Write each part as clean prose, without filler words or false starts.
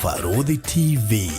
Barũthi TV,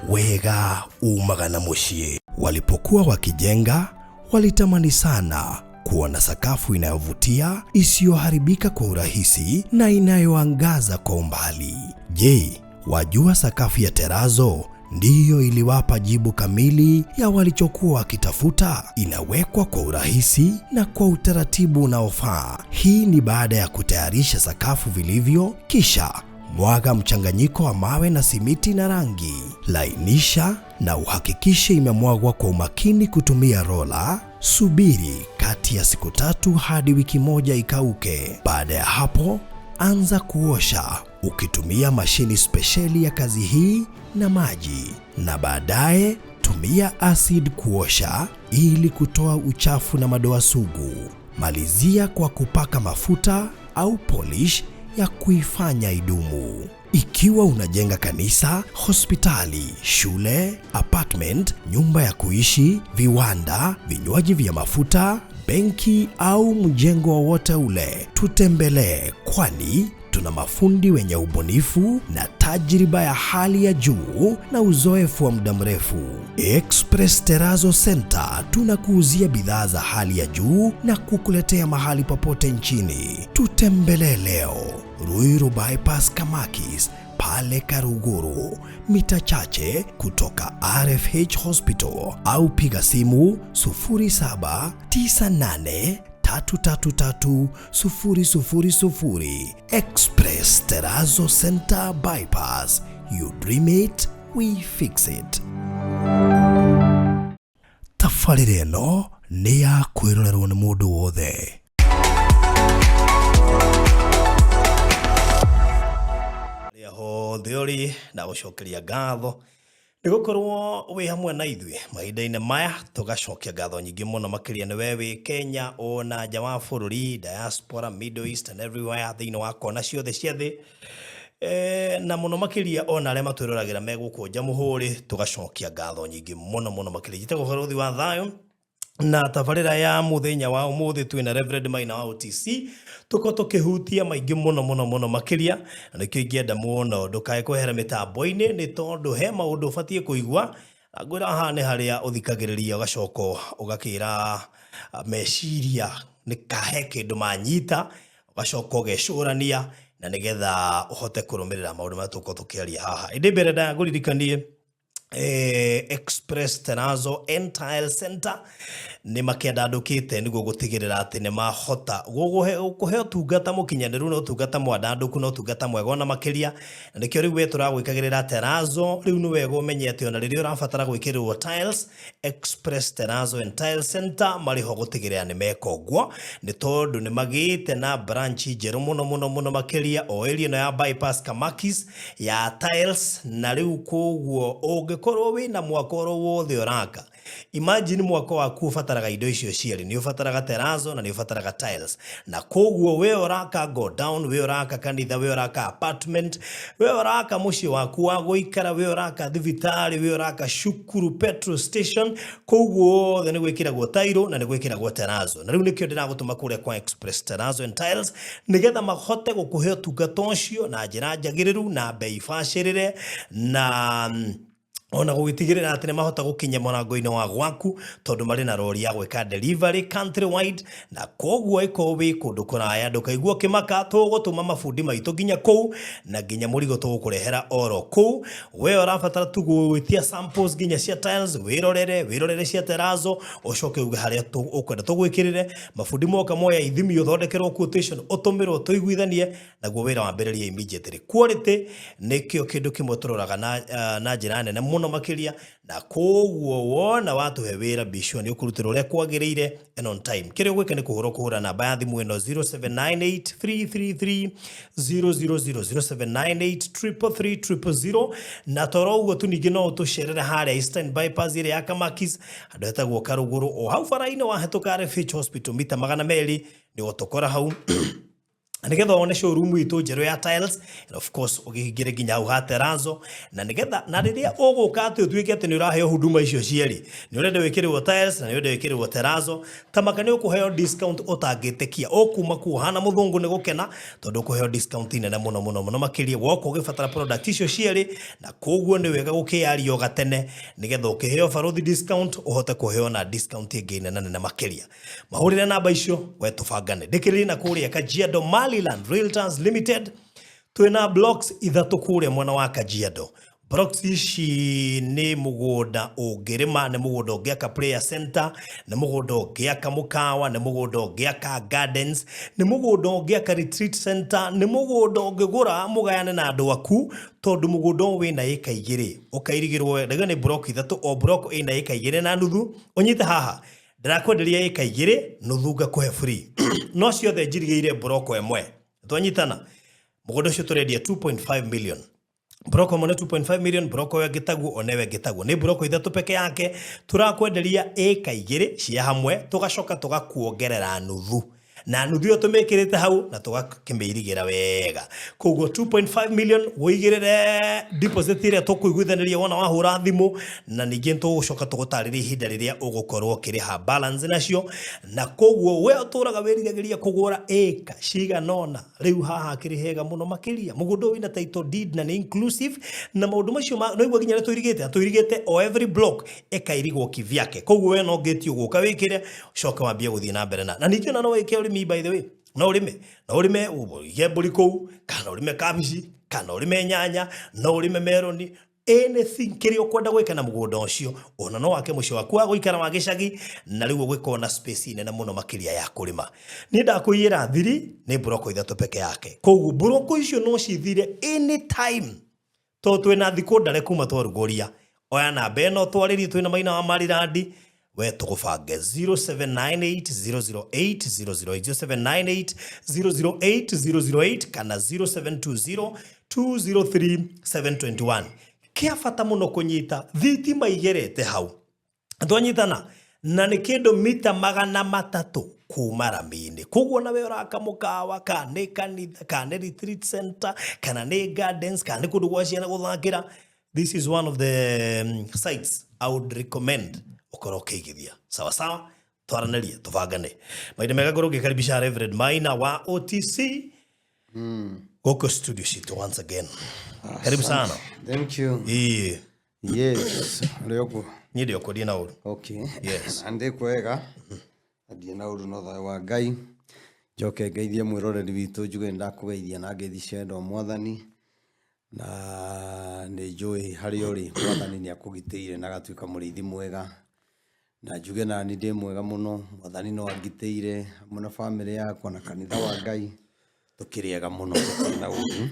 wega umaga na mũciĩ. Walipokuwa wakijenga, walitamani sana kuwa na sakafu inayovutia, isiyoharibika kwa urahisi na inayoangaza kwa umbali. Je, wajua sakafu ya terazo ndiyo iliwapa jibu kamili ya walichokuwa wakitafuta? Inawekwa kwa urahisi na kwa utaratibu unaofaa. Hii ni baada ya kutayarisha sakafu vilivyo, kisha mwaga mchanganyiko wa mawe na simiti na rangi. Lainisha na uhakikishe imemwagwa kwa umakini kutumia rola. Subiri kati ya siku 3 hadi wiki 1 ikauke. Baada ya hapo, anza kuosha ukitumia mashini spesheli ya kazi hii na maji, na baadaye tumia acid kuosha ili kutoa uchafu na madoa sugu. Malizia kwa kupaka mafuta au polish ya kuifanya idumu. Ikiwa unajenga kanisa, hospitali, shule, apartment, nyumba ya kuishi, viwanda, vinywaji vya mafuta, benki au mjengo wowote ule, tutembelee, kwani tuna mafundi wenye ubunifu na tajriba ya hali ya juu na uzoefu wa muda mrefu. Express Terrazzo Center tunakuuzia bidhaa za hali ya juu na kukuletea mahali popote nchini. Tutembelee leo Ruiru Bypass Kamakis pale Karuguru, mita chache kutoka RFH Hospital, au piga simu 0798 333 000. Express Terrazzo Center Bypass. You dream it, we fix it. Tabarĩra ĩno nĩ ya kwĩrorerwo nĩ mũndũ wothe. Rĩa hothe ũrĩ na gũcokeria ngatho nĩ gũkorwo wĩ hamwe na ithuĩ mahinda-inĩ maya, tũgacokia ngatho nyingĩ mũno makĩria nĩ we wĩ Kenya ona nja wa bũrũri, diaspora, Middle East and everywhere, thĩinĩ wa kona ciothe cia thĩ, na mũno makĩria ona arĩa matwĩroragĩra me gũkũ Jamhuri, tũgacokia ngatho nyingĩ mũno mũno makĩria. Njĩtagwo Barũthi wa Thayũ, na tabarĩra ya mũthenya wa ũmũthĩ twĩna Reverend Maina wa OTC, tũkorwo tũkĩhutia maingĩ mũno mũno mũno makĩria, na nĩkĩo ingĩenda mũno ndũkae kwehera mĩtambo-inĩ, nĩ tondũ he maũndũ ũbatiĩ kũigua. Na ngwĩra haha nĩ harĩa ũthikagĩrĩria ũgacoka ũgakĩra meciria nĩ kahe kĩndũ manyita, ũgacoka ũgecũrania na nĩgetha ũhote kũrũmĩrĩra maũndũ marĩa tũkorwo tũkĩaria haha. Ĩndĩ mbere ndagũririkanie, Express Terrazzo and Tile Center nĩ makĩandandũkĩte nĩguo gũtigĩrĩra atĩ nĩ mahota gũkũhe ũtungata mũkinyanĩru na ũtungata mwandandũku na ũtungata mwega ona makĩria. Na nĩkĩo rĩu we tũragwĩkagĩrĩra terrazzo, rĩu nĩ wega ũmenye atĩ ona rĩrĩa ũrabatara gwĩkĩrĩrwo tiles, Express Terrazzo and Tile Center marĩ ho gũtigĩrĩra nĩ meka ũguo, nĩ tondũ nĩ magĩte na branch njerũ mũno mũno mũno makĩria o area ĩno ya Bypass Kamakis ya tiles. Na rĩu koguo ũngĩkorwo wĩna mwako oro wothe ũraka, imagine mwako waku ũbataraga indo icio cierĩ, nĩ ũbataraga terrazzo na nĩ ũbataraga tiles. Na koguo we ũraka go down, we ũraka kanitha, we ũraka apartment, we ũraka mũciĩ waku wa gũikara, we ũraka thibitarĩ, we ũraka cukuru, petrol station, koguo othe nĩ gwĩkĩragwo tairo na nĩ gwĩkĩragwo terrazzo. Na rĩu nĩkĩo ndĩragũtũma kũrĩa kwa Express Terrazzo and Tiles nĩgetha mahote gũkũhe ũtungata ũcio na njĩra njagĩrĩru na bei bacĩrĩre, na ona gũgĩtigĩrĩra atĩ nĩ mahota gũkinya mũrango-inĩ wa gwaku, tondũ marĩ na rori ya gwĩka delivery countrywide. Na koguo ĩkorwo wĩ kũndũ kũraya, ndũkaigua ũkĩmaka, tũgũtũma mabundi maitũ nginya kũu na nginya mũrigo tũgũkũrehera oro kũu. We ũrabatara tu gwĩtia samples nginya cia tiles, wĩrorere wĩrorere cia terrazzo, ũcoke uge harĩa ũkwenda tũgwĩkĩrĩre. Mabundi moka moya ithimi, ũthondekerwo quotation, ũtũmĩrwo, tũiguithanie, naguo wĩra wambĩrĩrie immediately. Quality nĩkĩo kĩndũ kĩmwe tũroraga na njĩra nene mũno makĩria, na koguo wona watũhe wĩra, be sure nĩ ũkũrutĩra ũrĩa kwagĩrĩire and on time. Kĩrĩa ũgwĩka nĩ kũhũra kũhũra namba ya thimũ ĩno 0798 333 000, 0798 333 000. Na toro ũguo tu, ningĩ no ũtũcerere harĩa Eastern Bypass ĩrĩa ya Kamakis, handũ hetagwo Karũgũrũ, o hau bara-inĩ wahĩtũka RFH Hospital mita 200, nĩ ũgũtũkora hau. Na nigetha wone showroom itũ njerũ ya tiles, and of course ũkĩingĩre nginya hau ha terrazzo, na nigetha na rĩrĩa ũgũka atĩ ũtuĩke atĩ nĩ ũraheo huduma icio cierĩ, nĩ ũrenda wĩkĩrĩrwo tiles na nĩ ũrenda wĩkĩrĩrwo terrazzo, tamaka nĩ ũkũheo discount ũtangĩtĩkia. Ũkuma kuo hana mũthũngũ nĩ gũkena, tondũ ũkũheo discount nene mũno mũno mũno makĩria woka ũgĩbatara product icio cierĩ. Na koguo nĩ wega gũkĩaria o gatene nĩgetha ũkĩheo barũthi discount ũhote kũheo na discount ĩngĩ nene nene makĩria. Mahũrĩre namba icio we tũbangane. Ndĩkĩrĩrie na kũrĩa Kajiado Maliland Realtors Limited, twĩna blocks ithatũ kũrĩa mwena wa Kajiado. Blocks ici nĩ mũgũnda ũngĩrĩma, nĩ mũgũnda ũngĩaka prayer center, nĩ mũgũnda ũngĩaka mũkawa, nĩ mũgũnda ũngĩaka gardens, nĩ mũgũnda ũngĩaka retreat center, nĩ mũgũnda ũngĩgũra mũgayane na andũ aku, tondũ mũgũnda ũyũ wĩna ĩka igĩrĩ ũkairigĩrwo wega. Nĩ block ithatũ, o block ĩna ĩka igĩrĩ na nuthu. Ũnyite haha, ndĩrakwenderia ĩka igĩrĩ nuthu ngakũhe free, no ciothe njirigĩire block ĩmwe. Twanyitana, mũgũnda ũcio tũrendia 2.5 million. Block ĩmwe nĩ 2.5 million, block ĩyo ĩngĩ taguo, onewe ĩngĩ taguo. Nĩ block ithatũ peke yake, tũrakwenderia ĩka igĩrĩ cia hamwe, tũgacoka tũgakuongerera nuthu, na nuthu ĩyo tũmĩkĩrĩte hau na tũgakĩmĩirigĩra wega. Koguo 2.5 million wĩigĩrĩre deposit ĩrĩa tũkũiguithanĩria wona wahũra thimũ, na ningĩ tũgũcoka tũgũtarĩrie ihinda rĩrĩa ũgũkorwo ũkĩrĩha balance nacio. Na koguo we ũtũraga wĩriragĩria kũgũra ĩka cigana ũna, rĩu haha hakĩrĩ hega mũno makĩria. Mũgũnda ũyũ wĩna title deed na nĩ inclusive na maũndũ macio no igua nginya nĩ tũirigĩte, tũirigĩte o every block ĩkairigwo kivyake. Koguo we no ngĩti ũgũka wĩkĩre, ũcoke wambie gũthiĩ na mbere. Na ningĩ ona no wĩke ũrĩmi, by the way, no ũrĩme, no ũrĩme ũige mbũri kũu, kana ũrĩme kabici, kana ũrĩme nyanya, no ũrĩme meroni, anything kĩrĩa ũkwenda gwĩka na mũgũnda ũcio. Ona no wake mũciĩ waku wa gũikara wa gĩcagi, na rĩu ũgĩkorwo na space nene mũno makĩria ya kũrĩma. Niĩ ndakũiyĩra thiri, nĩ mburoko ithatũ peke yake. Koguo mburoko icio no cithire anytime, tondũ twĩna thikũ ndare kuma twarugũria. Oya namba ĩno twarĩrie, twĩna Maina wa Marirandi, we tũgũbange 0798 008 008, 0798 008 008 kana 0720 203 721. Kĩa bata mũno kũnyita, thitima igerete hau, twanyitana, na nĩ kĩndũ mita 300 kuma rami-inĩ. Koguo nawe ũraka mũkawa, kana nĩ kanitha, kana nĩ retreat center, kana nĩ gardens, kana nĩ kũndũ gwa ciana gũthakĩra, this is one of the sites I would recommend ũkorwo ũkĩigithia. Sawa sawa, twaranĩrie, tũbangane. Mahinda mega ngorwo ngĩkaribisha Reverend Maina wa OTC gũkũ studio citũ once again. Karibu sana. Thank you. Ĩĩ. Yes, ũrĩ ũguo. Niĩ ndĩ okuo, na ũru. Okay. Yes. Na ndĩ kwega. Na ndirĩ na ũru, no thayũ wa Ngai. Njoke ngeithie mwĩroreri witũ, njuge nĩ ndakũgeithia na ngeithi cia wendo wa Mwathani. Na nĩ njũĩ harĩa ũrĩ Mwathani nĩ akũgitĩire na agatuĩka mũrĩithi mwega. Na njuge nani ndĩ mwega mũno, Mwathani no angitĩire hamwe na bamĩrĩ yakwa na kanitha wa Ngai. Tũkĩrĩ ega mũno, tũtirĩ na ũru.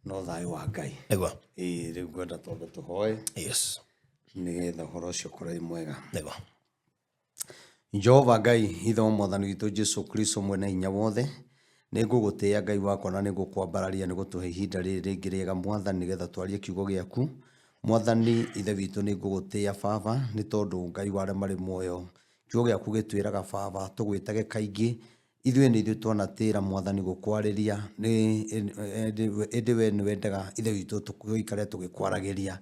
No thayũ wa Ngai. Nĩguo. Ĩĩ, rĩu ngwenda twambe tũhoe nĩgetha ũhoro ũcio ũkorwo wĩ mwega. Nĩguo. Jehova Ngai, ithe wa Mwathani witũ Jesu Kristo, mwene hinya wothe, nĩ ngũgũtĩĩa Ngai wakwa na nĩ ngũkwambararia nĩ gũtũhe ihinda rĩrĩ rĩngĩ rĩega Mwathani, nĩgetha twarie kiugo gĩaku. Mwathani ithe witũ, nĩ ngũgũtĩĩa Baba, nĩ tondũ Ngai wa arĩa marĩ muoyo, kiugo gĩaku gĩtwĩraga Baba tũgwĩtage kaingĩ. Ithuĩ nĩ ithuĩ twanatĩra Mwathani gũkwarĩria, ĩndĩ we nĩ wendaga ithe witũ tũikare tũgĩkwaragĩria.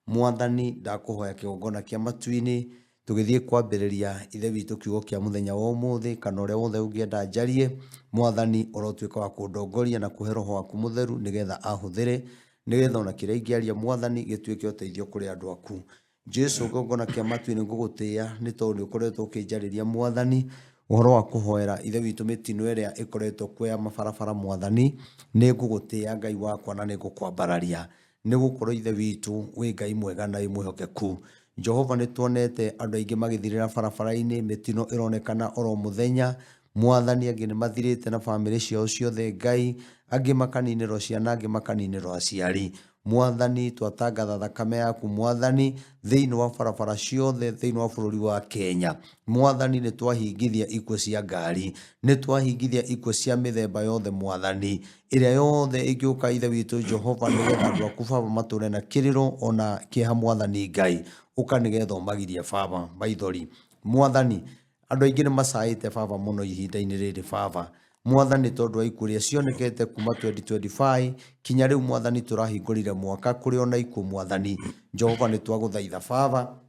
Mwathani, ndakũhoya kĩgongona kĩa matu-inĩ, tũgĩthiĩ kwambĩrĩria ithe witũ kiugo kĩa mũthenya wa ũmũthĩ, kana ũrĩa wothe ũngĩenda njarie, Mwathani ũrotuĩka wa kũndongoria na kũhe roho waku mũtheru nĩgetha ahũthĩre, nĩgetha ona kĩrĩa ingĩaria Mwathani gĩtuĩke ũteithio kũrĩ andũ aku. Jesu, ngongona kĩa matu-inĩ, ngũgũtĩĩa nĩ tondũ nĩ ũkoretwo ũkĩnjarĩria Mwathani ũhoro wa kũhoera ithe witũ mĩtino ĩrĩa ĩkoretwo kuo ya mabarabara. Mwathani, nĩ ngũgũtĩĩa Ngai wakwa na nĩ ngũkwambararia, nĩ gũkorwo ithe witũ wĩ Ngai mwega na wĩ mwĩhokeku. Jehova, nĩ tuonete andũ aingĩ magĩthirĩra barabara-inĩ, mĩtino ĩronekana oro mũthenya Mwathani. Angĩ nĩ mathirĩte na bamĩrĩ ciao ciothe Ngai, angĩ makaninĩrwo ciana, angĩ makaninĩrwo aciari. Mwathani, twatangatha thakame yaku Mwathani thĩinĩ wa barabara ciothe thĩinĩ wa bũrũri wa Kenya. Mwathani, nĩ twahingithia ikuũ cia ngari, nĩ twahingithia ikuũ cia mĩthemba yothe Mwathani, ĩrĩa yothe ĩngĩũka ithe witũ Jehova, nĩgetha andũ aku Baba matũre na kĩrĩro ona kĩeha. Mwathani Ngai, ũka nĩgetha ũmagirie Baba maithori. Mwathani, andũ aingĩ nĩ macaĩte Baba mũno ihinda-inĩ rĩrĩ Baba. Mwathani tondũ wa ikuũ iria cionekete kuma 2025 kinya rĩu Mwathani tũrahingũrire mwaka kũrĩ ona ikuũ Mwathani. Jehova nĩ twagũthaitha Baba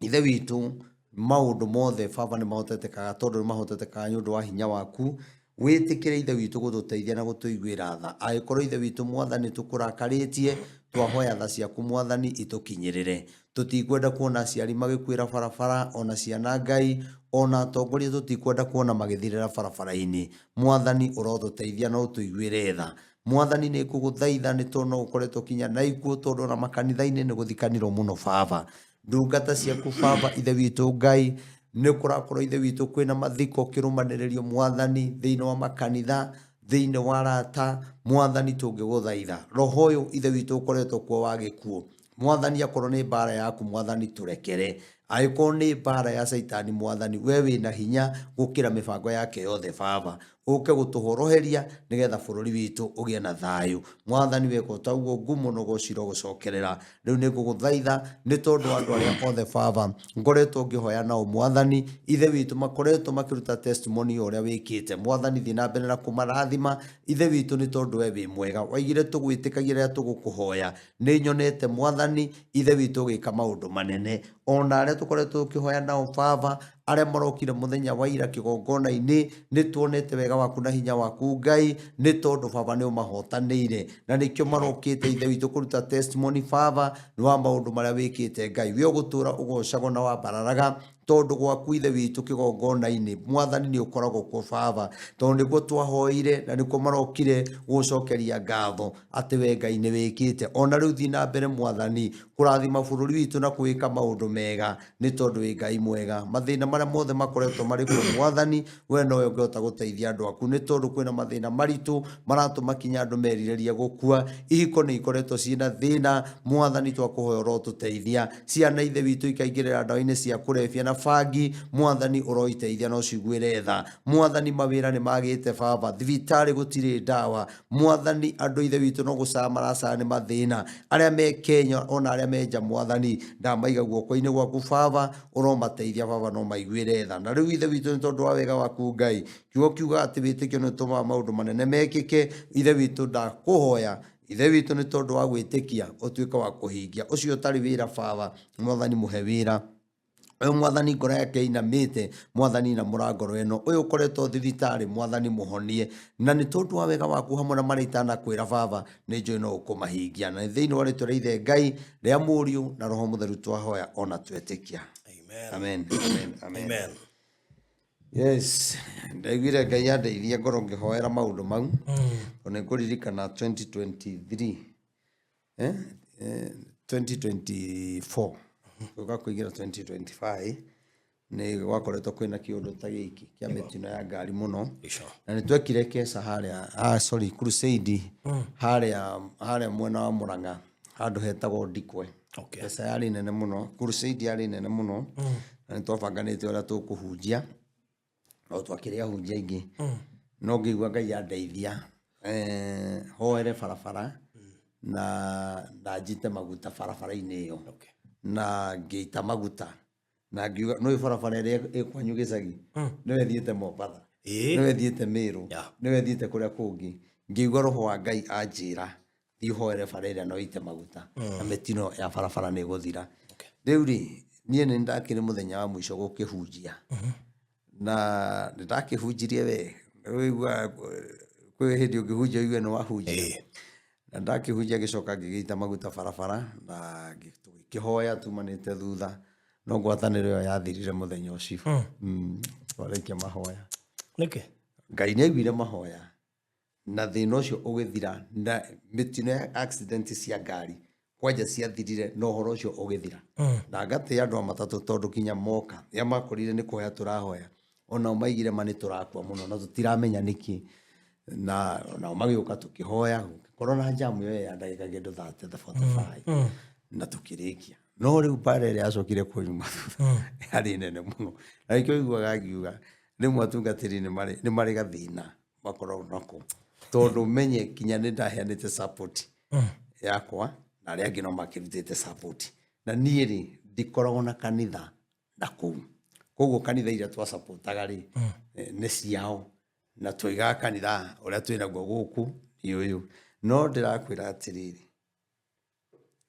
Ithe witũ, maũndũ mothe Baba nĩ mahotetekaga tondũ nĩ mahotetekaga nĩ ũndũ wa hinya waku. Wĩtĩkĩre Ithe witũ gũtũteithia na gũtũiguĩra tha. Angĩkorwo Ithe witũ Mwathani tũkũrakarĩtie, twahoya tha ciaku Mwathani itũkinyĩrĩre. Tũtikwenda kuona aciari magĩkuĩra barabara, ona ciana Ngai, ona atongoria tũtikwenda kuona magĩthirĩra barabara-inĩ. Mwathani ũrotũteithia na ũtũiguĩre tha. Mwathani nĩ ngũgũthaitha nĩ tondũ no ũkoretwo kinya na ikuũ tondũ ona makanitha-inĩ nĩ gũthikanirwo mũno Baba. Ndungata ciaku Baba Ithe witũ Ngai, nĩ kũrakorwo Ithe witũ kwĩna mathiko kĩrũmanĩrĩrio Mwathani thĩinĩ wa makanitha, thĩinĩ wa arata, Mwathani tũngĩgũthaitha. Roho ũyũ Ithe witũ ũkoretwo kuo wa gĩkuũ, Mwathani akorwo nĩ mbara yaku Mwathani tũrekere. Angĩkorwo nĩ mbara ya Caitani Mwathani, we wĩna hinya gũkĩra mĩbango yake yothe Baba. Ũke gũtũhoroheria nĩgetha bũrũri witũ ũgĩe na thayũ. Mwathani weka ũtaguo ngumo na ũgoci ũrogũcokerera. Rĩu nĩ ngũgũthaitha nĩ tondũ wa andũ arĩa othe Baba ngoretwo ngĩhoya nao Mwathani Ithe witũ makoretwo makĩruta testimony ya ũrĩa wĩkĩte. Mwathani thiĩ na mbere na kũmarathima Ithe witũ nĩ tondũ we wĩ mwega. Waigire tũgwĩtĩkagia rĩrĩa tũgũkũhoya. Nĩ nyonete Mwathani Ithe witũ ũgĩka maũndũ manene. Ona arĩa tũkoretwo tũkĩhoya nao Baba, arĩa marokire mũthenya wa ira kĩgongona-inĩ, nĩ tuonete wega waku na hinya waku Ngai, nĩ tondũ Baba nĩ ũmahotanĩire. Na nĩkĩo marokĩte Ithe witũ kũruta testimony Baba nĩ wa maũndũ marĩa wĩkĩte Ngai. We ũgũtũra ũgocagwo na wambararaga, tondũ gwaku Ithe witũ kĩgongona-inĩ Mwathani nĩ ũkoragwo kuo Baba, tondũ nĩkuo twahoire na nĩkuo marokire gũcokeria ngatho atĩ we Ngai nĩ wĩkĩte. Ona rĩu thiĩ na mbere Mwathani kũrathima bũrũri witũ na kwĩka maũndũ mega, nĩ tondũ wĩ Ngai mwega. Mathĩna marĩa mothe makoretwo marĩ kuo Mwathani, we nowe ũngĩhota gũteithia andũ aku, nĩ tondũ kwĩna mathĩna maritũ maratũma kinya andũ merirĩrie gũkua. Ihiko nĩ ikoretwo ciĩna thĩna, Mwathani twakũhoya ũrotũteithia. Ciana Ithe witũ ikaingĩrĩra ndawa-inĩ cia kũrebia na bangi, Mwathani ũroiteithia na ũciguĩre tha. Mwathani mawĩra nĩ magĩte Baba, thibitarĩ gũtirĩ ndawa. Mwathani andũ Ithe witũ no gũcaya maracaya nĩ mathĩna. Arĩa me Kenya ona arĩa me nja Mwathani ndamaiga guoko-inĩ gwaku Baba, ũromateithia Baba no maiguĩre tha. Na rĩu Ithe witũ nĩ tondũ wa wega waku Ngai, kiugo kiugaga atĩ wĩtĩkio nĩ ũtũmaga maũndũ manene mekĩke. Ithe witũ ndakũhoya Ithe witũ nĩ tondũ wa gwĩtĩkia ũtuĩke wa kũhingia. Ũcio ũtarĩ wĩra Baba, Mwathani mũhe wĩra. Ũyũ Mwathani ngoro yake ĩinamĩte, Mwathani inamũra ngoro ĩno. Ũyũ ũkoretwo thibitarĩ, Mwathani mũhonie. Na nĩ tondũ wa wega waku hamwe na marĩa itanakwĩra Baba, nĩ njũĩ no ũkũmahingia. Na nĩ thĩinĩ wa rĩtwa rĩa Ithe Ngai, rĩa Mũriũ na Roho Mũtheru twahoya ona twetĩkia. Amen. Amen. Amen. Amen. Amen. Yes, ndaiguire Ngai andeithia ngorwo ngĩhoera maũndũ mau. Tondũ nĩ ngũririkana 2023 2024 gũka kũingĩra 2025 nĩ gwakoretwo kwĩna kĩũndũ ta gĩkĩ kĩa mĩtino ya ngari mũno. Na nĩ twekire keca harĩa, sorry, crusade harĩa mwena wa Mũrang'a handũ hetagwo Ndikwe. Keca yarĩ nene mũno, crusade yarĩ nene mũno. Na nĩ twabanganĩte ũrĩa tũkũhunjia, no twakĩrĩ ahunjia aingĩ. No ngĩigua Ngai andeithia hoere barabara na njite maguta barabara-inĩ ĩyo. Na ngĩita maguta na ngiuga nĩ barabara ĩrĩa ĩ kwanyu gĩcagi nĩyo ĩthiĩte Mombatha, nĩyo ĩthiĩte Meru, nĩyo ĩthiĩte kũrĩa kũngĩ. Ngĩigua roho wa Ngai anjĩra thiĩ ũhoere bara ĩrĩa na ũite maguta na mĩtino ya barabara nĩ ĩgũthira. Rĩu rĩ, niĩ nĩ ndakĩrĩ mũthenya wa mũico gũkĩhunjia na nĩ ndakĩhunjirie we, ũiguaga kwĩ hĩndĩ ũngĩhunjia ũigue nĩ wahunjia. Na ndakĩhunjia ngĩcoka ngĩgĩita maguta barabara na tũgĩkĩhoya tumanĩte thutha, no ngwatanĩro ĩyo yathirire mũthenya ũcio. Twarĩkia mahoya. Nĩkĩ? Ngai nĩ aiguire mahoya na thĩna ũcio ũgĩthira, na mĩtino ya accident cia ngari kwanja ciathirire na ũhoro ũcio ũgĩthira. Na ngatĩĩa andũ a matatũ tondũ kinya moka rĩrĩa makorire nĩ kũhoya tũrahoya, onao maigire ma nĩ tũrakua mũno na tũtiramenya nĩkĩ. Na nao magĩũka tũkĩhoya, gũgĩkorwo na jam ĩyo ya ndagĩka kĩndũ 30, 45 na tũkĩrĩkia. No rĩu mbara ĩrĩa yacokire kũnyuma thutha yarĩ nene mũno. Na nĩkĩo ũiguaga ngiuga rĩmwe atungatĩri nĩ marĩ gathĩna makoragwo nako, tondũ menye kinya nĩ ndaheanĩte support yakwa na arĩa angĩ no makĩrutĩte support. Na niĩ rĩ ndikoragwo na kanitha na kũu, koguo kanitha iria twasupportaga rĩ nĩ ciao. Na tũigaga kanitha ũrĩa twĩ naguo gũkũ nĩ ũyũ. No ndĩrakwĩra atĩrĩrĩ,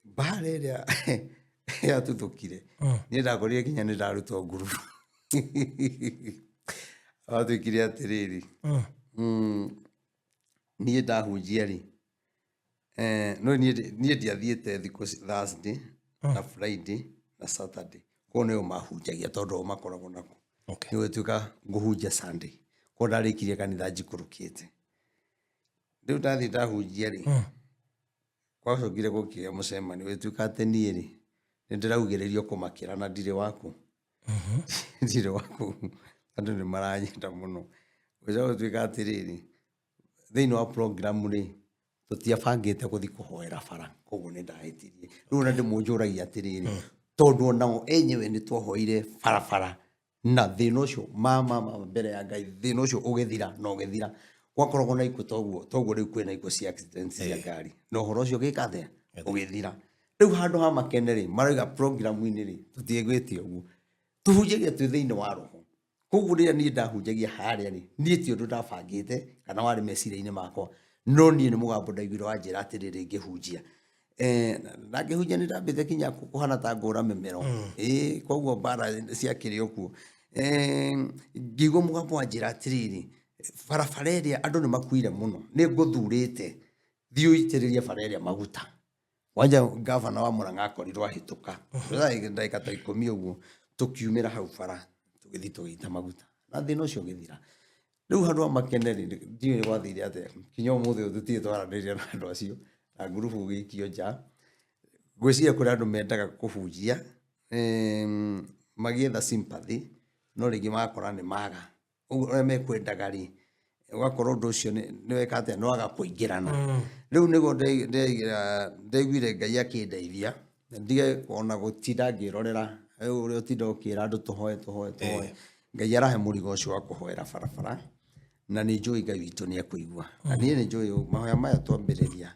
mbara ĩrĩa yatuthũkire, niĩ ndakorire nginya nĩ ndarutwo ngurubu. Watuĩkire atĩrĩrĩ, niĩ ndahunjia rĩ, no niĩ ndiathiĩte thikũ Thursday na Friday na Saturday, koguo nĩo mahunjagia tondũ o makoragwo nakuo. Okay. Nĩ gũtuĩka ngũhunjia Sunday, koguo ndarĩkirie kanitha njikũrũkĩte. Rĩu ndathiĩ ndahunjia rĩ, gwacokire gũkĩgĩa mũcemanio gũgĩtuĩka atĩ niĩ rĩ, nĩ ndĩraugĩrĩrio kũmakĩra na ndirĩ waku, ndirĩ waku, andũ nĩ maranyenda mũno. Gũcoka gũtuĩka atĩrĩrĩ, thĩinĩ wa program rĩ, tũtiabangĩte gũthiĩ kũhoera bara, koguo nĩ ndahĩtirie. Rĩu ona ndĩmũnjũragia atĩrĩrĩ, tondũ onao enyewe nĩ twahoire barabara na thĩna ũcio ma ma ma mbere ya Ngai, thĩna ũcio ũgĩthira na ũgĩthira. Gwakoragwo na ikuũ toguo toguo rĩu kwĩna ikuũ cia accident cia ngari, na ũhoro ũcio ũgĩka atĩa? Ũgĩthira. Rĩu handũ ha makene rĩ, marauga program-inĩ rĩ, tũtiĩgwĩte ũguo, tũhunjagia twĩ thĩinĩ wa roho. Koguo rĩrĩa niĩ ndahunjagia harĩa rĩ, niĩ ti ũndũ ndabangĩte kana warĩ meciria-inĩ makwa, no niĩ nĩ mũgambo ndaiguire wanjĩra atĩrĩrĩ ngĩhunjia. Na ngĩhunjia nĩ ndambĩte kinya kũhana ta ngũra mĩmero. Ĩĩ koguo mbara ciakĩrĩ o kuo. Ngĩigua mũgambo wanjĩra atĩrĩrĩ, barabara ĩrĩa andũ nĩ makuire mũno, nĩ ngũthurĩte thiĩ ũitĩrĩrie bara ĩrĩa maguta. Kwanja ngavana wa Murang'a akorirwo ahĩtũka ndagĩka ta 10 ũguo, tũkiumĩra hau bara tũgĩthiĩ tũgĩita maguta na thĩna ũcio ũgĩthira. Rĩu handũ ha makene rĩ, ndiũĩ gwathire atĩa, kinya ũmũthĩ ũyũ tũtirĩ twaranĩria na andũ acio, na ngurubu gĩikio nja. Ngwĩciria kũrĩ andũ mendaga kũhunjia magĩetha sympathy, no rĩngĩ magakora nĩ maga. Ũguo ũrĩa mekwendaga rĩ, ũgakorwo ũndũ ũcio nĩ weka atĩa, nĩ waga kũingĩrana. Rĩu nĩguo ndaiguire Ngai akĩndeithia ndige ona gũtinda ngĩrorera rĩu ũrĩa ũtinda ũkĩra andũ tũhoe tũhoe tũhoe. Ngai arahe mũrigo ũcio wa kũhoera barabara, na nĩ njũĩ Ngai witũ nĩ ekũigua. Na niĩ nĩ njũĩ mahoya maya twambĩrĩria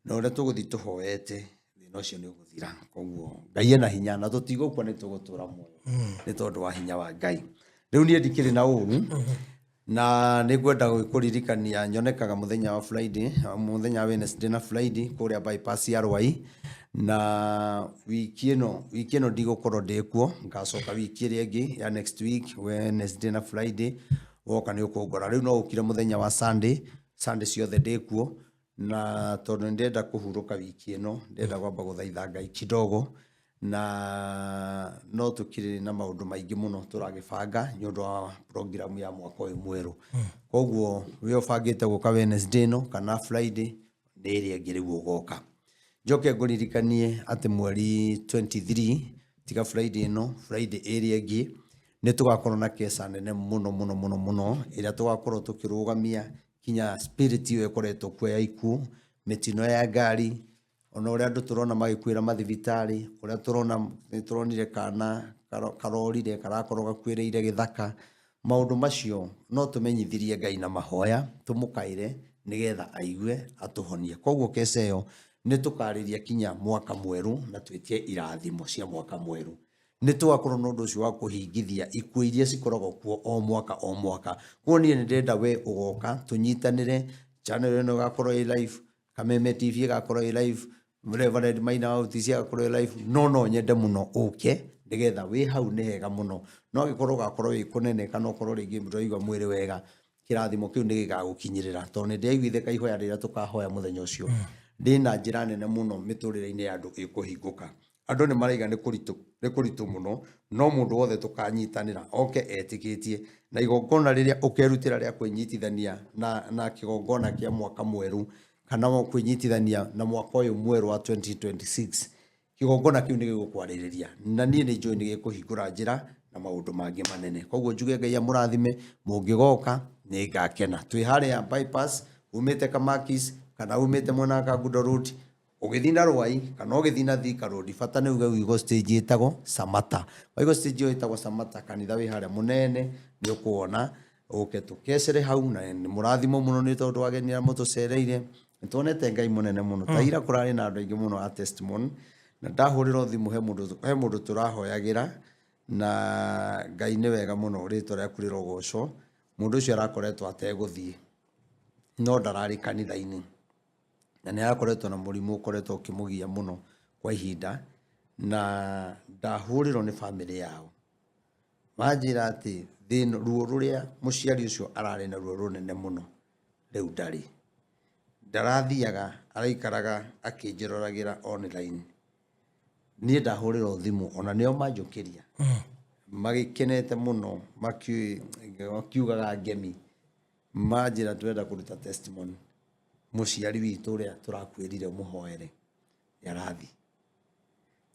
na ũrĩa tũgũthiĩ tũhoete, thĩna ũcio nĩ ũgũthira. Koguo Ngai ena hinya na tũtigũkua, nĩ tũgũtũra muoyo nĩ tondũ wa hinya wa Ngai. Rĩu niĩ ndikĩrĩ na ũru, na nĩ ngwenda kũririkania nyonekaga mũthenya wa Friday, mũthenya wa Wednesday na Friday kũrĩa bypass ya Rwai, na wiki ĩno ndigũkorwo ndĩ kuo, ngacoka wiki ĩrĩa ĩngĩ ya next week Wednesday na Friday. Woka nĩ ũkũngora. Rĩu no ũkire mũthenya wa Sunday, Sunday ciothe ndĩ kuo, na tondũ nĩ ndĩrenda kũhurũka wiki ĩno, ndĩrenda kwamba gũthaitha Ngai kidogo, na no tũkĩrĩ na maũndũ maingĩ mũno tũragĩbanga nĩ ũndũ wa program ya mwaka ũyũ mwerũ. Koguo wĩ ũbangĩte gũka Wednesday ĩno kana Friday, nĩ ĩrĩa ĩngĩ rĩu ũgoka. Njoke ngũririkanie atĩ mweri 23, tiga Friday ĩno, Friday ĩrĩa ĩngĩ, nĩ tũgakorwo na keca nene mũno mũno mũno mũno, ĩrĩa tũgakorwo tũkĩrũgamia kinya spirit ĩyo ĩkoretwo kuo ya ikuũ, mĩtino ya ngari, ona ũrĩa andũ tũrona magĩkuĩra mathibitarĩ, ũrĩa tũrona nĩ tũronire kana karorire karakorwo gakuĩrĩire gĩthaka. Maũndũ macio no tũmenyithirie Ngai na mahoya, tũmũkaĩre nĩgetha aigue atũhonie. Koguo keca ĩyo nĩ tũkarĩria kinya mwaka mwerũ na twĩtie irathimo cia mwaka mwerũ. Nĩ tũgakorwo na ũndũ ũcio wa kũhingithia ikuũ iria cikoragwo kuo o mwaka o mwaka. Koguo niĩ nĩ ndĩrenda we ũgoka tũnyitanĩre, channel ĩno ĩgakorwo ĩ live, Kameme TV ĩgakorwo ĩ live, Reverend Maina wa UTC agakorwo ĩ live, no nyende mũno ũke nĩgetha wĩ hau nĩ hega mũno. No angĩkorwo ũgakorwo wĩ kũnene kana ũkorwo rĩngĩ ndũraigua mwĩrĩ wega, kĩrathimo kĩu nĩ gĩgagũkinyĩrĩra, tondũ nĩ ndĩraiguithĩka ihoya rĩrĩa tũkahoya mũthenya ũcio ndĩna njĩra nene mũno mĩtũrĩre-inĩ ya andũ ĩkũhingũka. Andũ nĩ maraiga nĩ kũritũ mũno, no mũndũ wothe tũkanyitanĩra oke etĩkĩtie, na igongona rĩrĩa ũkerutĩra rĩa kwĩnyitithania na kĩgongona kĩa mwaka mwerũ, kana kwĩnyitithania na mwaka ũyũ mwerũ wa 2026, kĩgongona kĩu nĩ gĩgũkwarĩrĩria, na niĩ nĩ njũĩ nĩ gĩkũhingũra njĩra na maũndũ mangĩ manene. Koguo njuge Ngai amũrathime, mũngĩgoka nĩ ngakena. Twĩ harĩa bypass, umĩte Kamakis kana umĩte mwena wa Kangundo Road, ũgĩthiĩ na Rwai kana ũgĩthiĩ na Thika Road, bata nĩ uge ũigwo stage ĩtagwo Samata. Waigwo stage ĩyo ĩtagwo Samata, kanitha wĩ harĩa mũnene nĩ ũkuona, ũke tũkecere hau, na nĩ mũrathimo mũno nĩ tondũ ageni arĩa mũtũcereire. Nĩ tuonete Ngai mũnene mũno. Ta ira kũrarĩ na andũ aingĩ mũno a testimony, na ndahũrĩrwo thimũ he mũndũ tũrahoyagĩra, na Ngai nĩ wega mũno, rĩtwa rĩaku rĩrogocwo. Mũndũ ũcio arakoretwo ategũthiĩ no ndararĩ kanitha-inĩ, na nĩ arakoretwo na mũrimũ ũkoretwo ũkĩmũgia mũno kwa ihinda, na ndahũrĩrwo nĩ bamĩrĩ yao manjĩra atĩ thĩna ruo rũrĩa mũciari ũcio ararĩ naruo rũnene mũno rĩu ndarĩ, ndarathiaga, araikaraga akĩnjĩroragĩra online. Niĩ ndahũrĩrwo thimũ ona nĩo manjũkĩria magĩkenete mũno, makiugaga ngemi, manjĩra twenda kũruta testimony, mũciari witũ ũrĩa tũrakwĩrire ũmũhoere nĩ arathiĩ.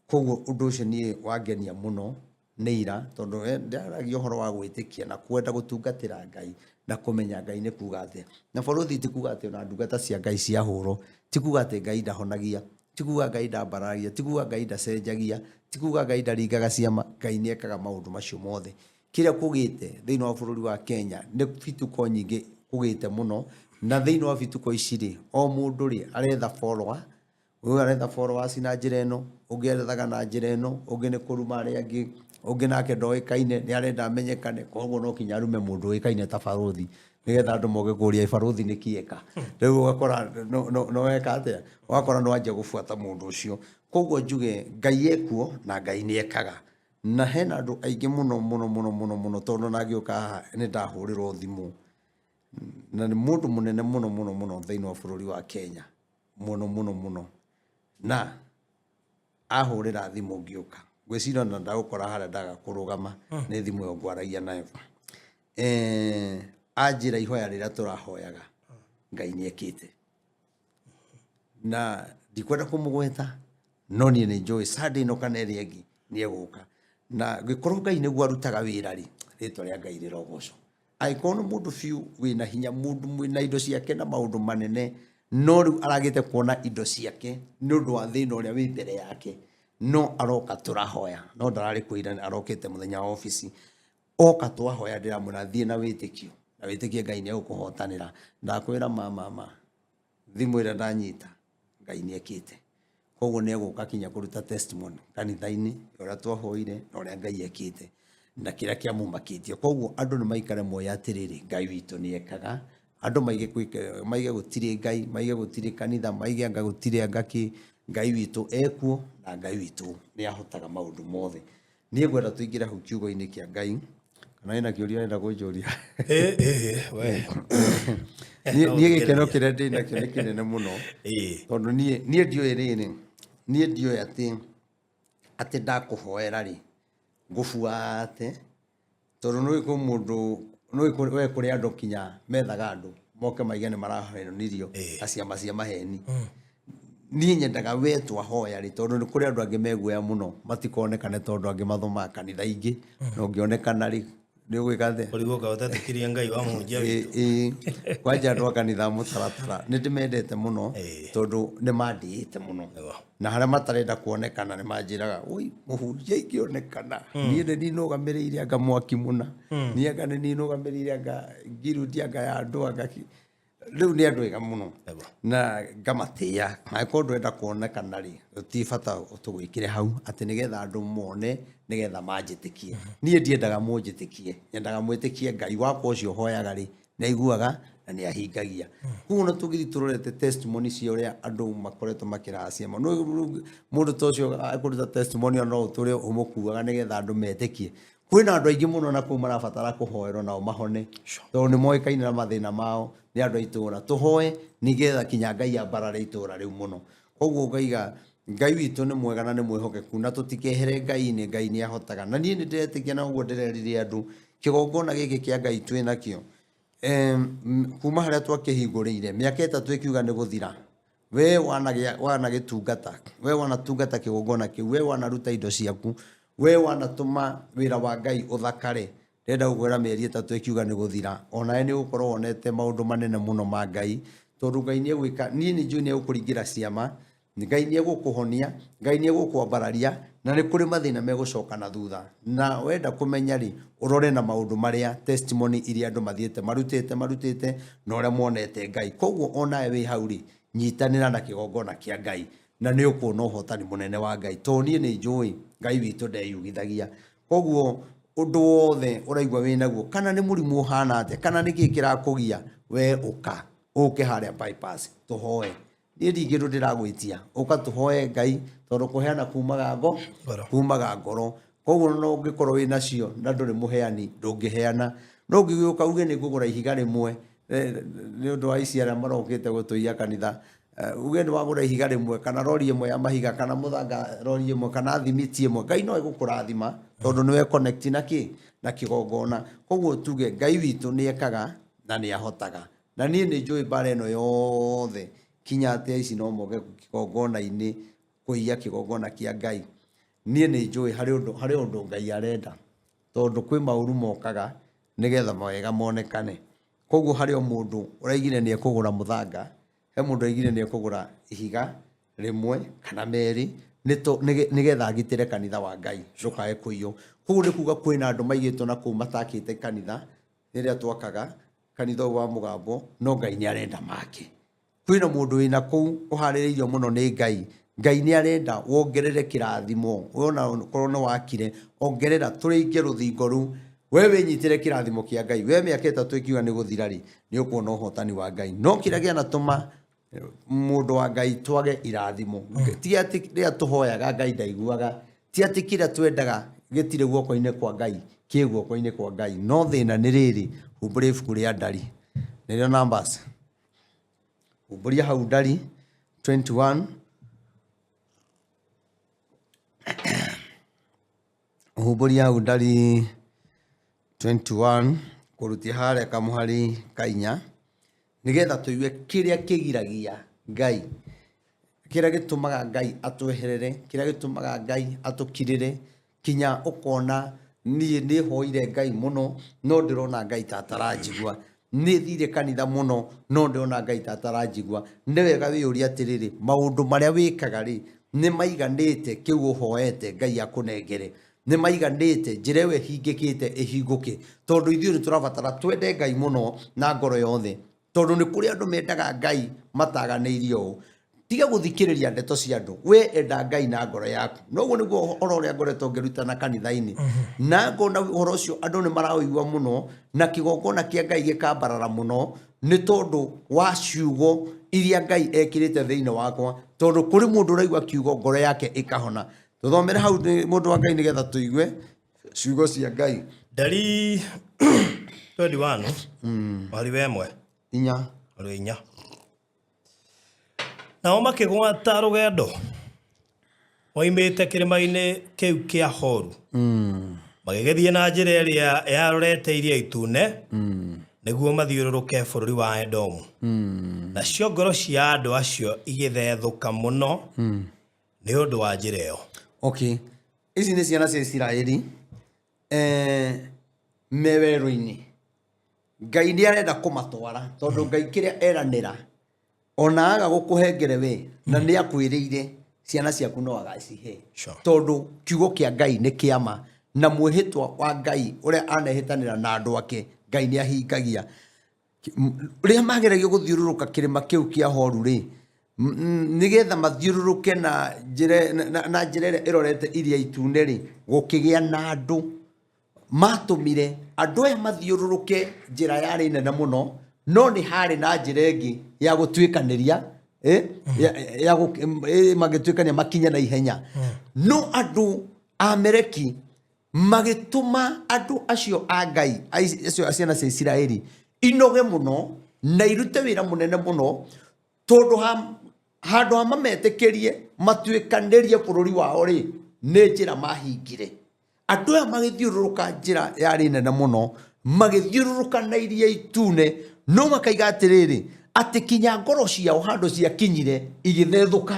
Koguo ũndũ ũcio niĩ wangenia mũno nĩ ira, tondũ ndaragia ũhoro wa gwĩtĩkia na kwenda gũtungatĩra Ngai na kũmenya Ngai nĩ kuga atĩa. Na borithi ti kuga atĩ ona ndungata cia Ngai ciahũrwo, ti kuga atĩ Ngai ndahonagia, ti kuga Ngai ndambararagia, ti kuga Ngai ndacenjagia, ti kuga Ngai ndaringaga ciama. Ngai nĩ ekaga maũndũ macio mothe. Kĩrĩa kũgĩte thĩinĩ wa bũrũri wa Kenya nĩ bituko nyingĩ kũgĩte mũno, na thĩinĩ wa bituko ici rĩ, o mũndũ rĩ aretha follower, ũyũ aretha followers na njĩra ĩno, ũngĩ arethaga na njĩra ĩno, ũngĩ nĩ kũruma arĩa angĩ, ũngĩ nake ndoĩkaine nĩ arenda amenyekane, koguo no kinya arume mũndũ ũĩkaine ta barũthi nĩgetha andũ moke kũria barũthi nĩ kĩeka. Rĩu ũgakora no weka atĩa, ũgakora nĩ wanjia gũbuata mũndũ ũcio. Koguo njuge Ngai ekuo na Ngai nĩ ekaga, na hena andũ aingĩ mũno mũno mũno mũno mũno, tondũ na ngĩũka haha nĩ ndahũrĩrwo thimũ na nĩ mũndũ mũnene mũno mũno mũno thĩinĩ wa bũrũri wa Kenya, mũno mũno mũno, na ahũrĩra thimũ ngĩũka ngwĩciria ona ndagũkora harĩa ndaga kũrũgama nĩ thimũ ĩyo ngwaragia nayo. Anjĩra ihoya rĩrĩa tũrahoyaga Ngai nĩ ekĩte, na ndikwenda kũmũgweta no niĩ nĩ njũĩ Sunday ĩno kana ĩrĩa ĩngĩ nĩ egũka, na ngĩkorwo Ngai nĩguo arutaga wĩra rĩ, rĩtwa rĩa Ngai rĩrogocwo. Angĩkorwo nĩ mũndũ biũ wĩna hinya, mũndũ wĩna indo ciake na maũndũ manene, no rĩu aragĩte kuona indo ciake nĩ ũndũ wa thĩna ũrĩa wĩ mbere yake, no aroka tũrahoya, no ndararĩ kwĩra arokĩte mũthenya wa obici, oka twahoya ndĩramwĩra thiĩ na wĩtĩkio, na wĩtĩkie Ngai nĩ egũkũhotanĩra. Ndakwĩra ma ma ma, thimũ ĩrĩa ndanyita Ngai nĩ ekĩte. Koguo nĩ egũka kinya kũruta testimony kanitha-inĩ ũrĩa twahoire na ũrĩa Ngai ekĩte na kĩrĩa kĩamũmakĩtie. Koguo andũ nĩ maikare moĩ atĩrĩrĩ, Ngai witũ nĩ ekaga. Andũ maige maige gũtirĩ Ngai, maige gũtirĩ kanitha, maige anga gũtirĩ anga kĩ, Ngai witũ ekuo na Ngai witũ nĩ ahotaga maũndũ mothe. Niĩ ngwenda tũingĩre hau kiugo-inĩ kĩa Ngai, kana wĩna kĩũria ũrenda kũnjũria? We. Niĩ gĩkeno kĩrĩa ndĩ nakĩo nĩ kĩnene mũno, tondũ niĩ ndiũĩ rĩrĩ, niĩ ndiũĩ atĩ ndakũhoera rĩ, ngũbuate, tondũ nĩ kwĩ mũndũ, nĩ we kũrĩ andũ kinya methaga andũ moke maige nĩ marahonirio na ciama cia maheni. Niĩ nyendaga we twahoya rĩ, tondũ nĩ kũrĩ andũ angĩ meguoya mũno matikonekane, tondũ angĩ mathomaga kanitha ingĩ, na ũngĩonekana rĩ, nĩ ũgwĩka atĩa? Ũrigwo kaĩ ũtetĩkĩria Ngai wa mũhunjia witũ. Kwanja andũ a kanitha mũtaratara nĩ ndĩmendete mũno, tondũ nĩ mandĩĩte mũno, na harĩa matarenda kuonekana nĩ manjĩraga, oi mũhunjia ingĩonekana niĩ nĩ ninũgamĩrĩire anga mwaki mũna, niĩ anga nĩ ninũgamĩrĩire anga ngirundi anga ya andũ anga kĩ. Rĩu nĩ andũ ega mũno na ngamatĩĩa. Angĩkorwo ndũrenda kuonekana rĩ, gũtirĩ bata tũgwĩkĩre hau atĩ nĩgetha andũ mone, nĩgetha manjĩtĩkie. Niĩ ndiendaga mũnjĩtĩkie, nyendaga mwĩtĩkie Ngai wakwa ũcio hoyaga rĩ, nĩ aiguaga na nĩ ahingagia. Koguo ona tũngĩthiĩ tũrorete testimony cia ũrĩa andũ makoretwo makĩracia ma, mũndũ ta ũcio akũruta testimony ona no ũtũre ũmũkuaga nĩgetha andũ metĩkie. Kwĩna andũ aingĩ mũno na kũu marabatara kũhoerwo nao mahone, tondũ nĩ moĩkaine na mathĩna mao, nĩ andũ a itũra. Tũhoe nĩgetha kinya Ngai ambarare itũra rĩu mũno. Koguo ngaiga Ngai witũ nĩ mwega na nĩ mwĩhokeku, na tũtikehere Ngai-inĩ, Ngai nĩ ahotaga. Na niĩ nĩ ndĩretĩkia na ũguo ndĩrerire andũ, kĩgongona gĩkĩ kĩa Ngai twĩ nakĩo, kuma harĩa twakĩhingũrĩire, mĩaka 3 ĩkiuga nĩ gũthira, we wanagĩtungata, we wanatungata kĩgongona kĩu, we wanaruta indo ciaku, we wanatũma wĩra wa Ngai ũthakare, ndĩrenda gũkwĩra mĩeri 3 ĩkiuga nĩ gũthira, onawe nĩ ũgũkorwo wonete maũndũ manene mũno ma Ngai, tondũ Ngai nĩ egwĩka, niĩ nĩ njũĩ nĩ egũkũringĩra ciama, Ngai nĩ egũkũhonia, Ngai nĩ egũkwambararia, na nĩ kũrĩ mathĩna megũcoka na thutha. Na wenda kũmenya rĩ, ũrore na maũndũ marĩa testimony iria andũ mathiĩte marutĩte marutĩte na ũrĩa monete Ngai. Koguo onawe wĩ hau rĩ, nyitanĩra na kĩgongona kĩa Ngai, na nĩ ũkuona ũhotani mũnene wa Ngai. Tondũ niĩ nĩ njũĩ Ngai witũ ndeyugithagia. Koguo Ũndũ wothe ũraigua wĩ naguo, kana nĩ mũrimũ ũhana atĩa, kana nĩ kĩĩ kĩrakũgia, we ũka, ũke harĩa bypass, tũhoe. Niĩ ndingĩ ũndũ ndĩragwĩtia, ũka tũhoe Ngai, tondũ kũheana kumaga ngo, Ngoro. kumaga ngoro. Koguo no ũngĩkorwo wĩ nacio na ndũrĩ mũheani, ndũngĩheana. No ũngĩgĩũka uge nĩ ngũgũra ihiga rĩmwe, nĩ ũndũ wa ici arĩa marokĩte gũtũiya kanitha, uge nĩ wagũra ihiga rĩmwe kana rori ĩmwe ya mahiga kana mũthanga rori ĩmwe kana thimiti ĩmwe, Ngai no egũkũrathima tondũ nĩ we connect na kĩ? Na kĩgongona. Koguo tuge Ngai witũ nĩ ekaga na nĩ ahotaga. Na niĩ nĩ njũĩ mbara ĩno yothe kinya atĩ aici no moke kĩgongona-inĩ kũiya kĩgongona kĩa Ngai. Niĩ nĩ njũĩ harĩ ũndũ Ngai arenda, tondũ kwĩ maũru mokaga nĩgetha mawega monekane. Koguo harĩ o mũndũ ũraigire nĩ ekũgũra mũthanga, he mũndũ ũraigire nĩ ekũgũra ihiga rĩmwe kana merĩ, nĩgetha agitĩre kanitha wa Ngai ndũkae kũiywo. Koguo nĩ kuga kwĩna andũ maigĩtwo na kũu matakĩte kanitha rĩrĩa twakaga kanitha ũyũ wa Mũgambo, no Ngai nĩ arenda make. Kwĩna mũndũ wĩna kũu ũharĩrĩirio mũno nĩ Ngai. Ngai nĩ arenda wongerere kĩrathimo. Wona korwo nĩ wakire, ongerera tũrĩinge rũthingo rũu. We wĩnyitĩre kĩrathimo kĩa Ngai. We mĩaka ĩtatũ ĩkiuga nĩ gũthira rĩ, nĩ ũkuona ũhotani wa Ngai. No kĩrĩa kĩanatũma mũndũ wa Ngai twage irathimo, ti atĩ rĩrĩa tũhoyaga Ngai ndaiguaga, ti atĩ kĩrĩa twendaga gĩtirĩ guoko-inĩ kwa Ngai, kĩ guoko-inĩ kwa Ngai. No thĩna nĩ rĩrĩ, humbũria ibuku rĩa Ndari, nĩrĩo Numbers. Humbũria hau Ndari 21. Humbũria hau Ndari 21 kũrutia harĩa kamũhari ka inya, nĩgetha tũigue kĩrĩa kĩgiragia Ngai, kĩrĩa gĩtũmaga Ngai atweherere, kĩrĩa gĩtũmaga Ngai atũkirĩre, kinya ũkona niĩ nĩ hoire Ngai mũno, no ndĩrona Ngai ta ataranjigua. Nĩ thire kanitha mũno, no ndĩrona Ngai ta ataranjigua. Nĩ wega wĩyũrie atĩrĩrĩ, maũndũ marĩa wĩkaga rĩ, nĩ maiganĩte kĩu ũhoete Ngai akũnengere? Nĩ maiganĩte njĩra ĩyo ĩhingĩkĩte ĩhingũke? Tondũ ithuĩ nĩ tũrabatara twende Ngai mũno na ngoro yothe. Tondũ nĩ kũrĩ andũ mendaga Ngai mataganĩirie ũũ. Tiga gũthikĩrĩria ndeto cia andũ, we enda Ngai na ngoro yaku. Noguo nĩguo ũhoro ũrĩa ngoretwo ngĩrutana kanitha-inĩ. Na ngona ũhoro ũcio andũ nĩ maraũigua mũno, na kĩgongona kĩa Ngai gĩkambarara mũno, nĩ tondũ wa ciugo iria Ngai ekĩrĩte thĩinĩ wakwa. Tondũ kũrĩ mũndũ ũraigua kiugo ngoro yake ĩkahona. Tũthomere hau mũndũ wa Ngai nĩgetha tũigue ciugo cia Ngai. Ndari 21 mweri wa ĩmwe Inya. Mweri wa inya. Nao makĩgwata rũgendo moimĩte kĩrĩma-inĩ kĩu kĩa Horu, magĩgĩthiĩ na njĩra ĩrĩa yarorete Iria Itune, nĩguo mathiũrũrũke bũrũri wa Edomu. Nacio ngoro cia andũ acio igĩthethũka mũno nĩ ũndũ wa njĩra ĩyo. Okay. Ici nĩ ciana cia Isiraeli me werũ-inĩ. Ngai nĩ arenda kũmatwara tondũ Ngai kĩrĩa eranĩra ona aga gũkũhengere we na nĩ akwĩrĩire ciana ciaku no agacihe. Tondũ kiugo kĩa Ngai nĩ kĩama na mwĩhĩtwa wa Ngai ũrĩa anehĩtanĩra na andũ ake Ngai nĩ ahingagia. Rĩrĩa mageragio gũthiũrũrũka kĩrĩma kĩu kĩa Horu rĩ, nĩgetha mathiũrũrũke na njĩra na njĩra ĩrĩa ĩrorete Iria Itune rĩ, gũkĩgĩa na andũ matũmire andũ aya mathiũrũrũke njĩra yarĩ nene mũno, no nĩ harĩ na njĩra ĩngĩ ya gũtuĩkanĩria, mangĩtuĩkania makinye na ihenya. No andũ a Amaleki magĩtũma andũ acio a Ngai, acio a ciana cia Isiraeli, inoge mũno na irute wĩra mũnene mũno, tondũ handũ ha mametĩkĩrie matuĩkanĩrie bũrũri wao rĩ, nĩ njĩra mahingire. Andũ aya magĩthiũrũrũka njĩra yarĩ nene mũno, magĩthiũrũrũka na Iria Itune, no makaiga atĩrĩrĩ, atĩ kinya ngoro ciao handũ ciakinyire igĩthethũka,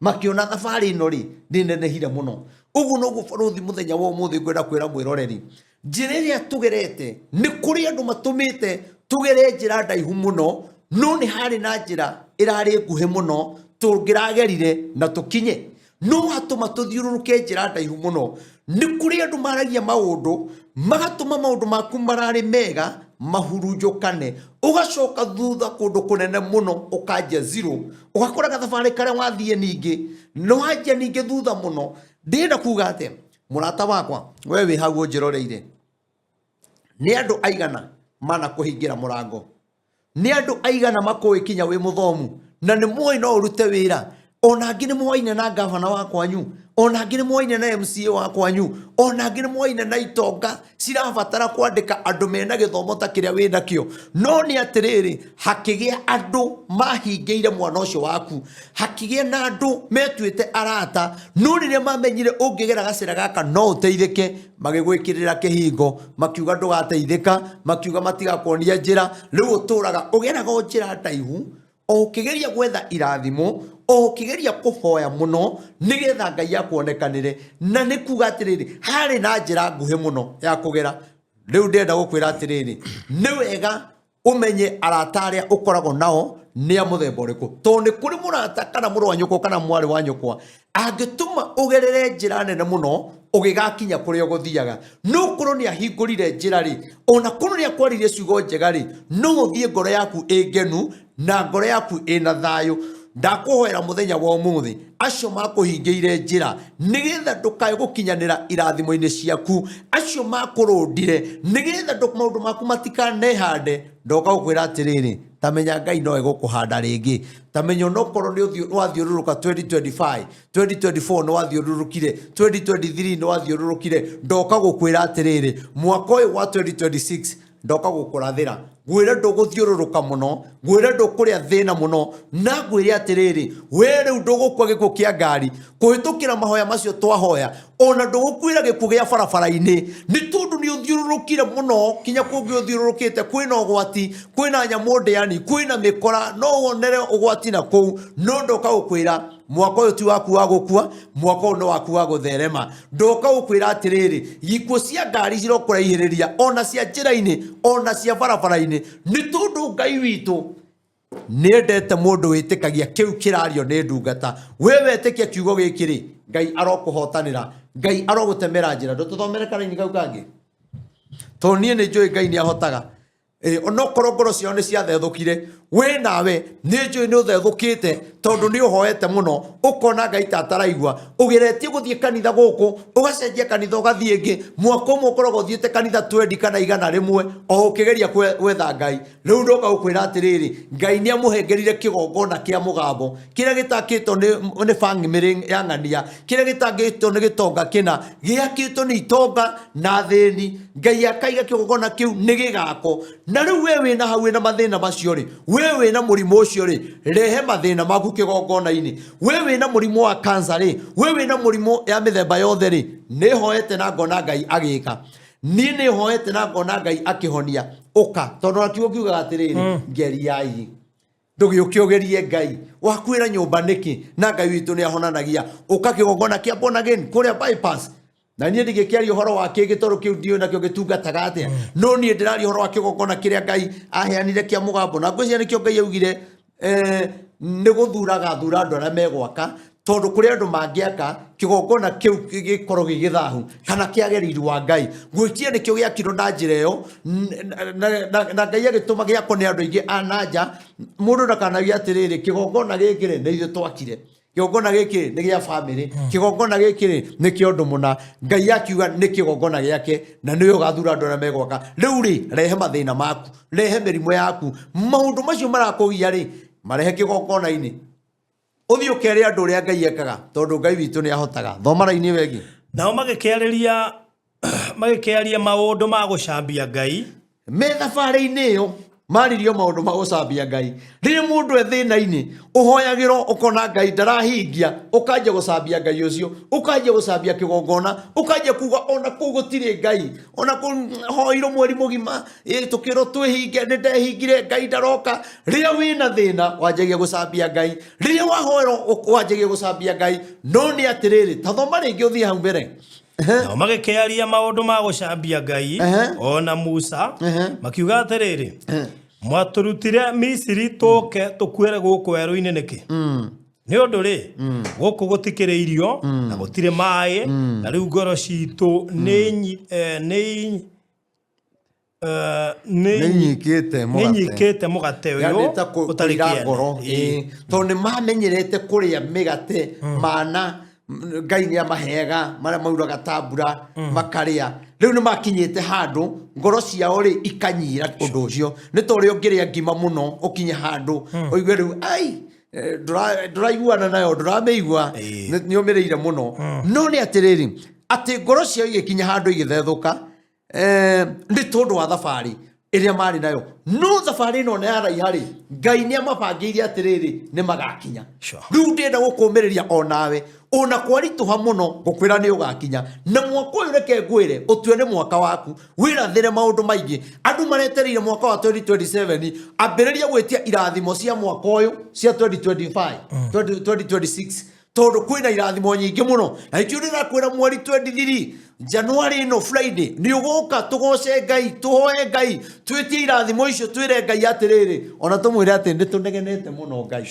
makĩona thabarĩ ĩno rĩ, nĩ nenehire mũno. Ũguo noguo barũthi mũthenya wa ũmũthĩ ngwenda kwĩra mwĩroreri, njĩra ĩrĩa tũgerete, nĩ kũrĩ andũ matũmĩte tũgere njĩra ndaihu mũno, no nĩ harĩ na njĩra ĩrarĩ nguhĩ mũno tũngĩragerire na tũkinye. No watũma tũthiũrũrũke njĩra ndaihu mũno. Nĩ kũrĩ andũ maragia maũndũ, magatũma maũndũ maku mararĩ mega mahurunjũkane, ũgacoka thutha kũndũ kũnene mũno ũkanjia zero, ũgakora gathabarĩ karĩa wathiĩ ningĩ nĩ wanjia ningĩ thutha mũno. Ndĩrenda kuga atĩa, mũrata wakwa, we wĩ hau ũnjĩroreire, Nĩ andũ aigana manakũhingĩra mũrango? Nĩ andũ aigana makũĩ kinya wĩ mũthomu na nĩ moĩ no ũrute wĩra? Ona angĩ nĩ moaine na ngavana wa kwanyu, ona angĩ nĩ moaine na MCA wa kwanyu, ona angĩ nĩ moaine na itonga cirabatara kwandĩka andũ mena gĩthomo ta kĩrĩa wĩ nakĩo. No nĩ atĩrĩrĩ, hakĩgĩa andũ mahingĩire mwana ũcio waku, hakĩgĩa na andũ metuĩte arata, no rĩrĩa mamenyire ũngĩgera gacĩra gaka no ũteithĩke, magĩgwĩkĩrĩra kĩhingo, makiuga ndũgateithĩka, makiuga matigakuonia njĩra. Rĩu ũtũraga ũgeraga o njĩra ndaihu, o ũkĩgeria gwetha irathimo, o ũkĩgeria kũhoya mũno nĩgetha Ngai akuonekanĩre. Na nĩ kuga atĩrĩrĩ, harĩ na njĩra nguhĩ mũno ya kũgera. Rĩu ndĩrenda gũkwĩra atĩrĩrĩ, nĩ wega ũmenye arata arĩa ũkoragwo nao nĩ a mũthemba ũrĩkũ, tondũ nĩ kũrĩ mũrata kana mũrũ wa nyũkwa kana mwarĩ wa nyũkwa angĩtũma ũgerere njĩra nene mũno ũgĩgakinya kũrĩa ũgũthiaga. No korwo nĩ ahingũrire njĩra rĩ, ona korwo nĩ akwaririe ciugo njega rĩ, no ũthiĩ ngoro yaku ĩ ngenu na ngoro yaku ĩna thayũ. Ndakũhoera mũthenya wa ũmũthĩ, acio makũhingĩire njĩra nĩgetha ndũkae gũkinyanĩra irathimo-inĩ ciaku, acio makũrũndire nĩgetha maũndũ maku matikanehande, ndoka gũkwĩra atĩrĩrĩ, ta menya Ngai no egũkũhanda rĩngĩ. Ta menya onokorwo nĩ wathiũrũrũka 2025, 2024 nĩ wathiũrũrũkire, 2023 nĩ wathiũrũrũkire, ndoka gũkwĩra atĩrĩrĩ, mwaka ũyũ wa 2026 ndoka gũkũrathĩra, ngwĩre ndũgũthiũrũrũka mũno, ngwĩre ndũkũrĩa thĩna mũno, na ngwĩre atĩrĩrĩ, we rĩu ndũgũkua gĩkuũ kĩa ngari kũhĩtũkĩra mahoya macio twahoya, ona ndũgũkuĩra gĩkuũ gĩa barabara-inĩ, nĩ tondũ nĩ ũthiũrũrũkire mũno kinya kũngĩ ũthiũrũrũkĩte kwĩna ũgwati, kwĩna nyamũ ndĩani, kwĩna mĩkora, no wonere ũgwati na kũu. No ndoka gũkwĩra mwaka ũyũ ti waku wa gũkua, mwaka ũyũ nĩ waku wa gũtherema. Ndoka gũkwĩra atĩrĩrĩ, ikuũ cia ngari cirokũraihĩrĩria, ona cia njĩra-inĩ, ona cia barabara-inĩ, nĩ tondũ Ngai witũ nĩendete mũndũ wĩtĩkagia kĩu kĩrario nĩ ndungata. We wetĩkia kiugo gĩkĩ rĩ, Ngai arokũhotanĩra, Ngai arogũtemera njĩra. Ndũtũthomere karaini kau kangĩ, tondũ niĩ nĩ njũĩ Ngai nĩ ahotaga. Onokorwo ngoro ciao nĩ ciathethũkire, we nawe nĩ njũĩ nĩ ũthethũkĩte, tondũ nĩ ũhoete mũno ũkona Ngai ta ataraigua. Ũgeretie gũthiĩ kanitha gũkũ, ũgacenjia kanitha ũgathiĩ ĩngĩ, mwaka ũmwe ũkoragwo ũthiĩte kanitha 20 kana 100 o ũkĩgeria gwetha Ngai. Rĩu ndoka gũkwĩra atĩrĩrĩ, Ngai nĩ amũhengerire kĩgongona kĩa mũgambo kĩrĩa gĩtakĩtwo nĩ bamĩrĩ ya ng'ania, kĩrĩa gĩtakĩtwo nĩ gĩtonga kĩna, gĩakĩtwo nĩ itonga na athĩni. Ngai akaiga kĩgongona kĩu nĩ gĩgako. Na rĩu we wĩna hau wĩna mathĩna macio rĩ, we wĩna mũrimũ ũcio rĩ, rehe mathĩna maku kĩgongona-inĩ. We wĩna mũrimũ wa cancer rĩ, we wĩna mũrimũ ya mĩthemba yothe rĩ, nĩ hoete na ngona Ngai agĩka. Niĩ nĩ hoete na ngona Ngai akĩhonia. Ũka, tondũ na kiugo kiugaga atĩrĩrĩ, ngeriai. Ndũgĩũke ũgerie Ngai. Wakuĩra nyũmba nĩkĩ? Na Ngai witũ nĩ ahonanagia. Ũka kĩgongona kĩa born again kũrĩa bypass. Na niĩ ndingĩkĩaria ũhoro wa kĩngĩ tondũ kĩu ndiũĩ nakĩo gĩtungataga atĩa. No niĩ ndĩraria ũhoro wa kĩgongona kĩrĩa Ngai aheanire kĩa mũgambo. Na ngwĩciria nĩkĩo Ngai augire, nĩ gũthura agathura andũ arĩa megwaka, tondũ kũrĩ andũ mangĩaka kĩgongona kĩu gĩkorwo gĩ gĩthahu kana kĩage riri wa Ngai. Ngwĩciria nĩkĩo gĩakirwo na njĩra ĩyo, na Ngai agĩtũma gĩakwo nĩ andũ aingĩ a na nja. Mũndũ ndakanauge atĩrĩrĩ, kĩgongona gĩkĩ rĩ, nĩ ithuĩ twakire, kĩgongona gĩkĩ nĩ gĩa bamĩrĩ, kĩgongona gĩkĩ rĩ, nĩ kĩa ũndũ mũna. Ngai akiuga nĩ kĩgongona gĩake, na nĩwe ũgathura andũ arĩa megwaka. Rĩu rĩ, rehe mathĩna maku, rehe mĩrimũ yaku, maũndũ macio marakũgia rĩ, marehe kĩgongona-inĩ, ũthiĩ ũkere andũ ũrĩa Ngai ekaga, tondũ Ngai witũ nĩ ahotaga. Thoma raini ĩyo ĩngĩ. Nao magĩkĩaria maũndũ ma gũcambia Ngai. Me thabarĩ-inĩ ĩyo maririo maũndũ ma gũcambia Ngai. Rĩrĩa mũndũ e thĩna-inĩ, ũhoyagĩrwo ũkona Ngai ndarahingia, ũkanjia gũcambia Ngai ũcio, ũkanjia gũcambia kĩgongona, ũkanjia kuga ona kũu gũtirĩ Ngai, ona kũu hoirwo mweri mũgima, tũkĩrwo twĩhinge, nĩ ndehingire, Ngai ndaroka. Rĩrĩa wĩna thĩna wanjagia gũcambia Ngai, rĩrĩa wahoerwo wanjagia gũcambia Ngai. No nĩ atĩrĩrĩ, ta thoma rĩngĩ ũthiĩ hau mbere. Nao magĩkĩaria maũndũ ma gũcambia Ngai ona Musa, makiuga atĩrĩrĩ, mwatũrutire Misiri tũke tũkuĩre gũkũ werũ-inĩ nĩkĩ? Nĩ ũndũ rĩ, gũkũ gũtikĩrĩ irio na gũtirĩ maĩ, na rĩu ngoro citũ nĩ Nĩ nyikĩte mũgate. nĩ nyikĩte mũgate ũyũ Yaani ta ũtarĩ kũira kĩene. ngoro. Tondũ nĩ mamenyerete kũrĩa mĩgate mana. Ngai nĩ amaheaga marĩa mauraga ta mbura makarĩa. Rĩu nĩ makinyĩte handũ ngoro ciao rĩ ikanyira ũndũ ũcio. Nĩ ta ũrĩa ũngĩrĩa ngima mũno ũkinye handũ ũigue rĩu ai, ndũraiguana nayo, ndũramĩigua, nĩ ũmĩrĩire mũno. No nĩ atĩrĩrĩ, atĩ ngoro ciao igĩkinya handũ igĩthethũka, nĩ tondũ wa thabarĩ ĩrĩa marĩ nayo. No thabarĩ ĩno na yaraiha rĩ, Ngai nĩ amabangĩire atĩrĩrĩ, nĩ magakinya. Rĩu ndĩrenda gũkũmĩrĩria o nawe, ona kwaritũha mũno, ngũkwĩra nĩ ũgakinya. Na mwaka ũyũ reke ngwĩre, ũtue nĩ mwaka waku, wĩrathĩre maũndũ maingĩ. Andũ maretereire mwaka wa 2027, ambĩrĩria gwĩtia irathimo cia mwaka ũyũ cia 2025, 2026, tondũ kwĩna irathimo nyingĩ mũno. Na nĩkĩo ndĩrakwĩra mweri 23 January ĩno Friday nĩ ũgũka tũgoce Ngai, tũhoe Ngai, twĩtie irathimo icio, twĩre Ngai atĩrĩrĩ, ona tũmwĩre atĩ nĩ tũnegenete mũno Ngai.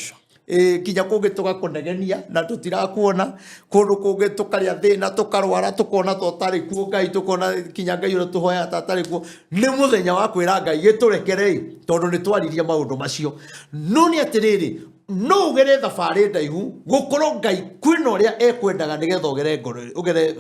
Kinya kũngĩ tũgakũnegenia na tũtirakuona, kũndũ kũngĩ tũkarĩa thĩna, tũkarwara, tũkona ta ũtarĩ kuo Ngai, tũkona kinya Ngai ũrĩa tũhoyaga ta atarĩ kuo. Nĩ mũthenya wa kwĩra Ngai gĩtũrekere tondũ nĩ twaririe maũndũ macio. No nĩ atĩrĩrĩ, no ũgere thabarĩ ndaihu gũkorwo Ngai kwĩna ũrĩa ekwendaga nĩgetha ũgere ngoro, ũgere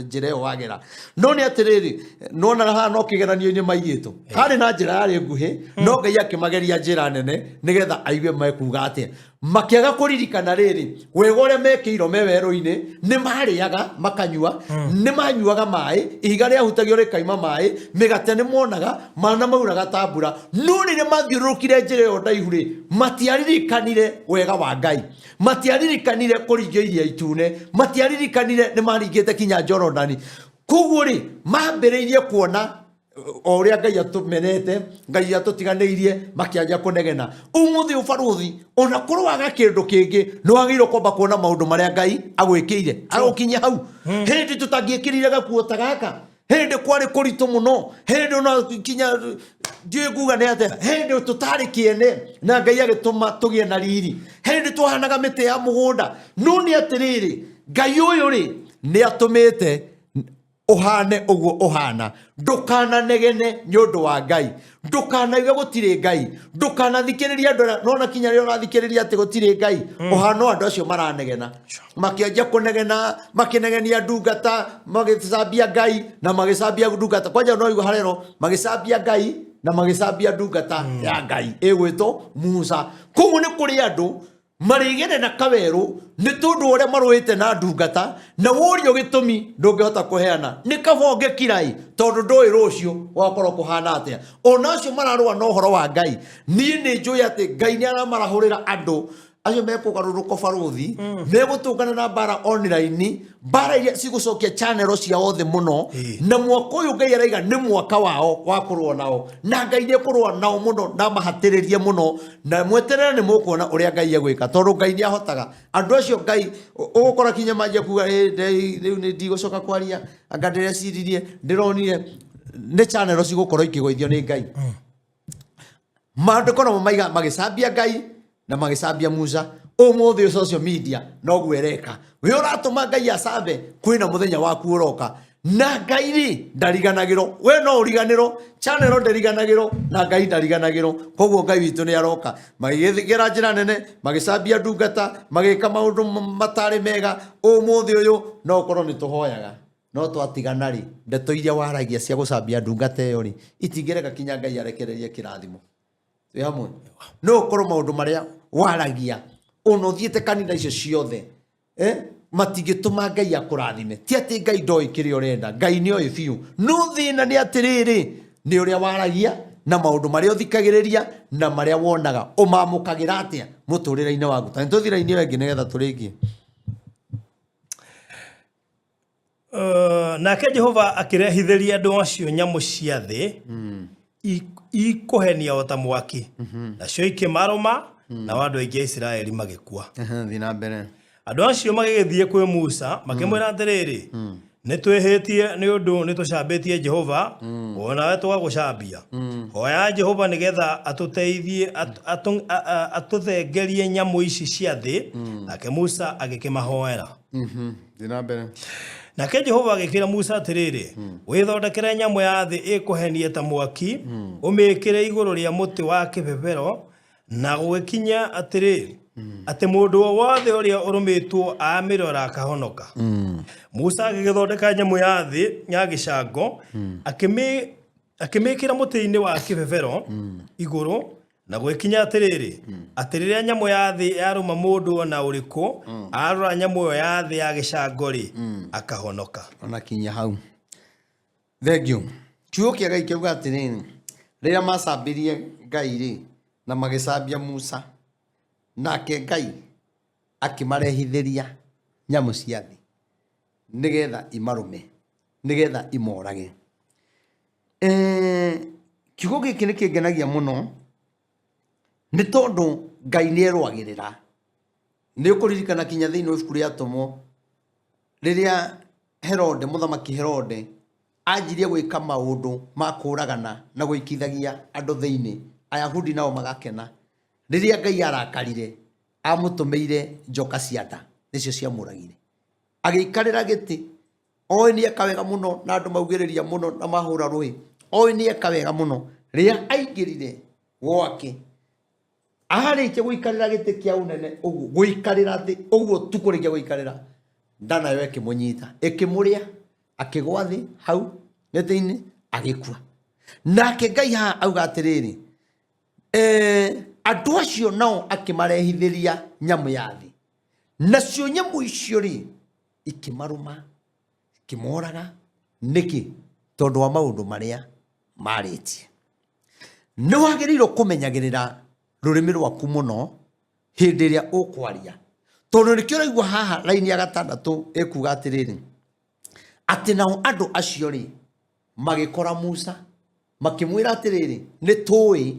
njĩra ĩyo wagera. No nĩ atĩrĩrĩ, nona haha no kĩgeranio-inĩ maigĩtwo, harĩ na njĩra yarĩ nguhĩ, no Ngai akĩmageria njĩra nene nĩgetha aigue mekuga atĩa. Makĩaga kũririkana rĩrĩ, wega ũrĩa mekĩirwo me werũ-inĩ, nĩ marĩaga makanyua, nĩ manyuaga maĩ, ihiga rĩahutagio rĩkaima maĩ, mĩgate nĩ monaga, mana mauraga ta mbura. No rĩrĩa mathiũrũrũkire njĩra ĩyo ndaihu rĩ, matiaririkanire wega wa Ngai, matiaririkanire kũringia iria itune, matiaririkanire nĩ maringĩte kinya Jorodani. Koguo rĩ, mambĩrĩirie kuona o ũrĩa Ngai atũmenete, Ngai atũtiganĩirie, makĩanjia kũnegena. Ũmũthĩ ũbarũthi, ona korwo waga kĩndũ kĩngĩ, nĩ wagĩrĩirwo kwamba kuona maũndũ marĩa Ngai agwĩkĩire, agũkinyia hau. Hĩndĩ tũtangĩkĩrire gakuo ta gaka, hĩndĩ kwarĩ kũritũ mũno, hĩndĩ ona kinya ndiũĩ nguga nĩ atĩa, hĩndĩ tũtarĩ kĩene na Ngai agĩtũma tũgĩe na riri, hĩndĩ twahanaga mĩtĩ ya mũgũnda. No nĩ atĩrĩrĩ, Ngai ũyũ rĩ, nĩ atũmĩte ũhane ũguo ũhana. Ndũkananegene nĩ ũndũ wa Ngai, ndũkanaigue gũtirĩ Ngai, ndũkanathikĩrĩrie andũ arĩa, nona kinya rĩrĩa ũrathikĩrĩria atĩ gũtirĩ Ngai, ũhana o andũ acio maranegena. Makĩanjia kũnegena, makĩnegenia ndungata, magĩcambia Ngai na magĩcambia ndungata. Kwanja no igua harero magĩcambia Ngai na magĩcambia ndungata ya Ngai ĩgwĩtwo Musa. Koguo nĩ kũrĩ andũ marĩgere na kawerũ nĩ tondũ ũrĩa marũĩte na ndungata, na worio gĩtũmi ndũngĩhota kũheana. Nĩ kaba ũngĩkira-ĩ, tondũ ndũĩ rũciũ gwakorwo kũhana atĩa. Ona acio mararũa na ũhoro wa Ngai, niĩ nĩ njũĩ atĩ Ngai nĩ aramarahũrĩra andũ acio mekũgarũrũka barũthi, megũtũngana na mbara online, mbara iria cigũcokia channel ciao thĩ mũno. Na mwaka ũyũ Ngai araiga nĩ mwaka wao wa kũrũa nao, na Ngai nĩ ekũrũa nao mũno na mahatĩrĩrie mũno, na mweterere nĩ mũkuona ũrĩa Ngai egwĩka, tondũ Ngai nĩ ahotaga. Andũ acio Ngai ũgũkora kinya manjia kuga, rĩu nĩ ndigũcoka kwaria, anga ndĩreciririe, ndĩronire nĩ channel cigũkorwo ikĩgũithio nĩ Ngai. Maandĩko namo maiga magĩcambia Ngai na magĩcambia Musa. Ũmũthĩ social media noguo ĩreka. We ũratũma Ngai acambe, kwĩna mũthenya waku ũroka. Na Ngai rĩ ndariganagĩrwo, we no ũriganĩrwo, channel ndĩriganagĩrwo, na Ngai ndariganagĩrwo. Koguo Ngai witũ nĩ aroka. Magĩgera njĩra nene, magĩcambia ndungata, magĩka maũndũ matarĩ mega. Ũmũthĩ ũyũ no ũkorwo nĩ tũhoyaga, no twatigana rĩ, ndeto iria waragia cia gũcambia ndungata ĩyo rĩ, itingĩreka kinya Ngai arekererie kĩrathimo. Twĩ hamwe? No ũkorwo maũndũ marĩa waragia ona ũthiĩte kanitha icio ciothe, matingĩtũma Ngai akũrathime. Ti atĩ Ngai ndoĩ kĩrĩa ũrenda, Ngai nĩ oĩ biũ. No thĩna nĩ atĩrĩrĩ, nĩ ũrĩa waragia na maũndũ marĩa ũthikagĩrĩria na marĩa wonaga, ũmamũkagĩra atĩa mũtũrĩre-inĩ waku. Ta nĩtũthiĩ raini ĩyo ĩngĩ nĩgetha tũrĩkie. Nake Jehova akĩrehithĩria andũ acio nyamũ cia thĩ ikũhenia o ta mwaki, nacio ikĩmarũma, nao andũ aingĩ a Isiraeli magĩkua. Thiĩ na mbere. Andũ acio magĩgĩthiĩ kwĩ Musa makĩmwĩra atĩrĩrĩ, nĩ twĩhĩtie nĩ ũndũ nĩ tũcambĩtie Jehova, o nawe tũgagũcambia. Hoya Jehova nĩgetha atũteithie, atũthengerie nyamũ ici cia thĩ. Nake Musa agĩkĩmahoera. Thiĩ na mbere. Nake Jehova agĩkĩra Musa atĩrĩrĩ, wĩthondekere nyamũ ya thĩ ĩkũhenie ta mwaki, ũmĩĩkĩre igũrũ rĩa mũtĩ wa kĩbebero, Na gũgĩkinya atĩrĩ, atĩ mũndũ o wothe ũrĩa ũrũmĩtwo amĩrora akahonoka. Musa agĩgĩthondeka nyamũ ya thĩ ya gĩcango, akĩmĩĩkĩra mũtĩ-inĩ wa kĩbebero igũrũ. Na gũgĩkinya atĩrĩrĩ, atĩ rĩrĩa nyamũ ya thĩ yarũma mũndũ o na ũrĩkũ, arora nyamũ ĩyo ya thĩ ya gĩcango-rĩ, akahonoka. Ona kinya hau. Thengiũ. Kiugo kĩa Ngai kĩauga atĩrĩrĩ, rĩrĩa macambirie Ngai rĩ, na magĩcambia Musa, nake Ngai akĩmarehithĩria nyamũ cia thĩ nĩgetha imarũme, nĩgetha imorage. Kiugo gĩkĩ nĩ kĩngenagia mũno nĩ tondũ Ngai nĩ erũagĩrĩra. Nĩ ũkũririkana kinya thĩinĩ wa ibuku rĩa Atũmwo rĩrĩa Herode, mũthamaki Herode anjirie gwĩka maũndũ ma kũragana na gũikithagia andũ thĩinĩ, Ayahudi nao magakena. Rĩrĩa Ngai arakarire, amũtũmĩire njoka cia nda, nĩcio ciamũragire. Agĩikarĩra gĩtĩ, oĩ nĩ eka wega mũno na andũ maugĩrĩria mũno na mahũra rũĩ, oĩ nĩ eka wega mũno. Rĩrĩa aingĩrire gwake, arĩkia gũikarĩra gĩtĩ kĩa ũnene ũguo, gũikarĩra thĩ ũguo tu kũrĩkia gũikarĩra, nda nayo ĩkĩmũnyita, ĩkĩmũrĩa, akĩgwa thĩ hau gĩtĩ-inĩ, agĩkua. Nake Ngai haha auga atĩrĩrĩ, andũ acio nao akĩmarehithĩria nyamũ ya thĩ, nacio nyamũ icio rĩ ikĩmarũma, ikĩmoraga. Nĩkĩ? Tondũ wa maũndũ marĩa marĩtie. Nĩ wagĩrĩirwo kũmenyagĩrĩra rũrĩmĩ rwaku mũno hĩndĩ ĩrĩa ũkwaria, tondũ nĩkĩo ũraigua haha raini ya gatandatũ ĩkuga atĩrĩrĩ, atĩ nao andũ acio rĩ magĩkora Musa makĩmwĩra atĩrĩrĩ, nĩ tũĩ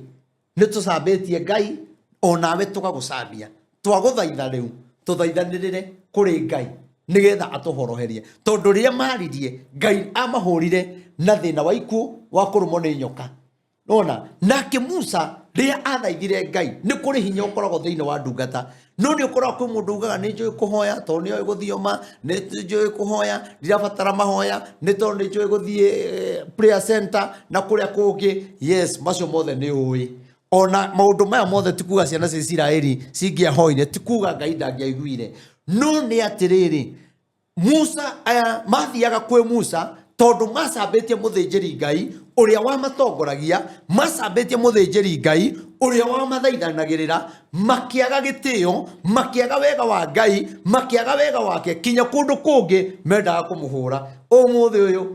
nĩ tũcambĩtie Ngai o nawe tũgagũcambia, twagũthaitha rĩu tũthaithanĩrĩre kũrĩ Ngai nĩgetha atũhoroherie. Tondũ rĩrĩa maririe Ngai amahũrire na thĩna wa ikuũ wa kũrũmwo nĩ nyoka. Nona nake Musa rĩrĩa athaithire Ngai, nĩ kũrĩ hinya ũkoragwo thĩinĩ wa ndungata. No nĩ ũkoragwo kwĩ mũndũ ugaga nĩ njũĩ kũhoya tondũ nĩ oĩ gũthioma, nĩ njũĩ kũhoya, ndirabatara mahoya, nĩ tondũ nĩ njũĩ gũthiĩ prayer center na kũrĩa kũngĩ. Yes, macio mothe nĩ ũĩ. Ona maũndũ maya mothe ti kuga ciana cia Isiraeli cingĩahoire, ti kuga Ngai ndangĩaiguire. No nĩ atĩrĩrĩ, Musa aya mathiaga kwĩ Musa tondũ macambĩtie mũthĩnjĩri Ngai ũrĩa wamatongoragia, macambĩtie mũthĩnjĩri Ngai ũrĩa wamathaithanagĩrĩra, makĩaga gĩtĩo, makĩaga wega wa Ngai, makĩaga wega wake, kinya kũndũ kũngĩ mendaga kũmũhũra. Ũmũthĩ ũyũ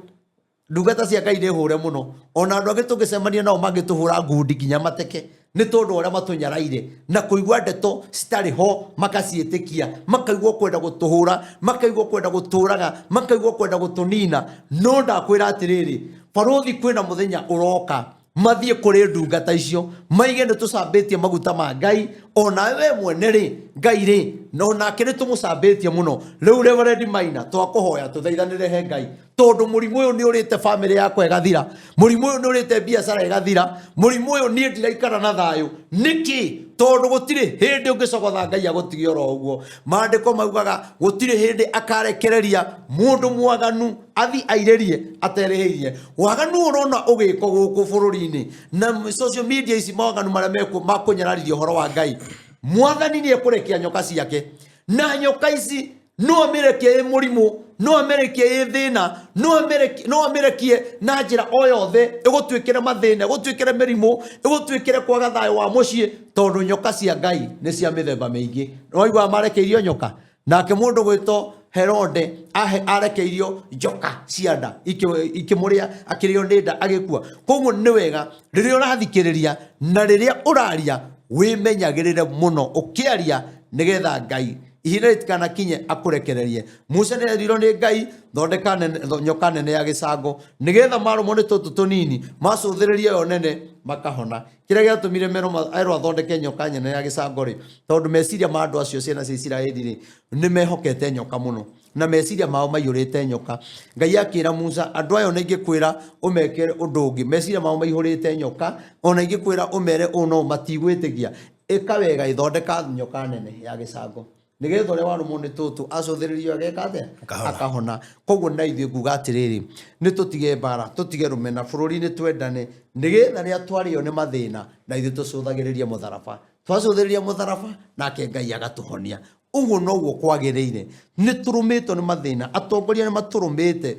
ndungata cia Ngai nĩ hũre mũno, ona andũ angĩ tũngĩcemania nao mangĩtũhũra ngundi nginya mateke nĩ tondũ ũrĩa matũnyaraire na kũigua ndeto citarĩ ho makaciĩtĩkia, makaigua kwenda gũtũhũra, makaigua kwenda gũtũraga, makaigua kwenda gũtũnina. No ndakwĩra atĩrĩrĩ, barũthi kwĩna mũthenya ũroka mathiĩ kũrĩ ndungata icio maige nĩ tũcambĩtie maguta ma Ngai, onawe we mwene rĩ Ngai rĩ no nake nĩ tũmũcambĩtie mũno. Rĩu Reverend Maina, twakũhoya tũthaithanĩre he Ngai, tondũ mũrimũ ũyũ nĩ ũrĩte bamĩrĩ yakwa ĩgathira, mũrimũ ũyũ nĩ ũrĩte biacara ĩgathira, mũrimũ ũyũ niĩ ndiraikara na thayũ. Nĩkĩ? Tondũ gũtirĩ hĩndĩ ũngĩcogotha Ngai agũtige oro ũguo. Maandĩko maugaga gũtirĩ hĩndĩ akarekereria mũndũ mwaganu athi airĩrie aterĩhĩirie. Waganu ũrona ũgĩkwo gũkũ bũrũri-inĩ na social media ici, mawaganu marĩa mekuo ma kũnyararithia ũhoro wa Ngai, Mwathani nĩ ekũrekia nyoka ciake, na nyoka ici no amĩrekie ĩ mũrimũ, no amĩrekie ĩ thĩna, no amĩrekie na njĩra o yothe ĩgũtuĩkĩre mathĩna, ĩgũtuĩkĩre mĩrimũ, ĩgũtuĩkĩre kwaga thayũ wa mũciĩ, tondũ nyoka cia Ngai nĩ cia mĩthemba mĩingĩ. Nĩwaigua marekeirio nyoka? Nake mũndũ gwĩtwo Herode arekeirio njoka cia nda ikĩmũrĩa, akĩrĩo nĩ nda agĩkua. Koguo nĩ wega rĩrĩa ũrathikĩrĩria na rĩrĩa ũraria wĩmenyagĩrĩre mũno ũkĩaria, nĩgetha Ngai ihinda rĩtikanakinye akũrekererie. Musa nĩ erirwo nĩ Ngai, thondeka nyoka nene ya gĩcango, nĩgetha marũmwo nĩ tũtũ tũnini macũthĩrĩrie ĩyo nene makahona. Kĩrĩa gĩatũmire erwo athondeke nyoka nene ya gĩcango rĩ, tondũ meciria ma andũ acio ciana cia Isiraeli rĩ, nĩ mehokete nyoka mũno, na meciria mao maiyũrĩte nyoka. Ngai akĩra Musa, andũ aya ona ingĩkwĩra ũmekĩre ũndũ ũngĩ, meciria mao maihũrĩte nyoka, ona ingĩkwĩra ũmere ũũ no matigwĩtĩkia. Ĩka wega, ĩthondeka nyoka nene ya gĩcango, nĩgetha ũrĩa warũmwo nĩ tũtũ acũthĩrĩrio ageka atĩa? Akahona. Akahona. Koguo na ithuĩ nguga atĩrĩrĩ, nĩ tũtige mbara, tũtige rũmena, bũrũri-inĩ twendane, nĩgetha rĩrĩa twarĩo nĩ mathĩna, na ithuĩ tũcũthagĩrĩrie mũtharaba. Twacũthĩrĩria mũtharaba, nake Ngai agatũhonia. Ũguo noguo kwagĩrĩire. Nĩ tũrũmĩtwo nĩ mathĩna, atongoria nĩ matũrũmĩte,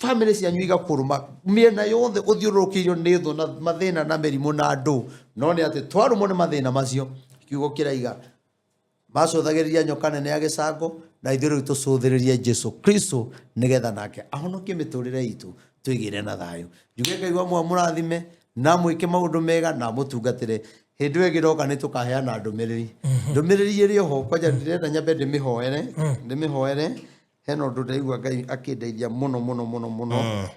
bamĩrĩ cianyu igakũrũma, mĩena yothe ũthiũrũrũkĩirio nĩ thũ na mathĩna na mĩrimũ na andũ. No nĩ atĩ twarũmwo nĩ mathĩna macio, kiugo kĩraiga macũthagĩrĩria nyoka nene ya gĩcango, na ithuĩ rĩu tũcũthĩrĩrie Jesu Kristo nĩgetha nake ahonokie mĩtũrĩre itũ twĩgĩre na thayũ. Njuge Ngai wa muoyo amũrathime na amwĩke maũndũ mega na amũtungatĩre. Hĩndĩ ĩyo ĩngĩ ndoka nĩ tũkaheana ndũmĩrĩri. Ndũmĩrĩri ĩrĩ oho, kwanja ndĩrenda nyambe ndĩmĩhoere, ndĩmĩhoere. Hena ũndũ ndaigua Ngai akĩndeithia mũno mũno mũno mũno.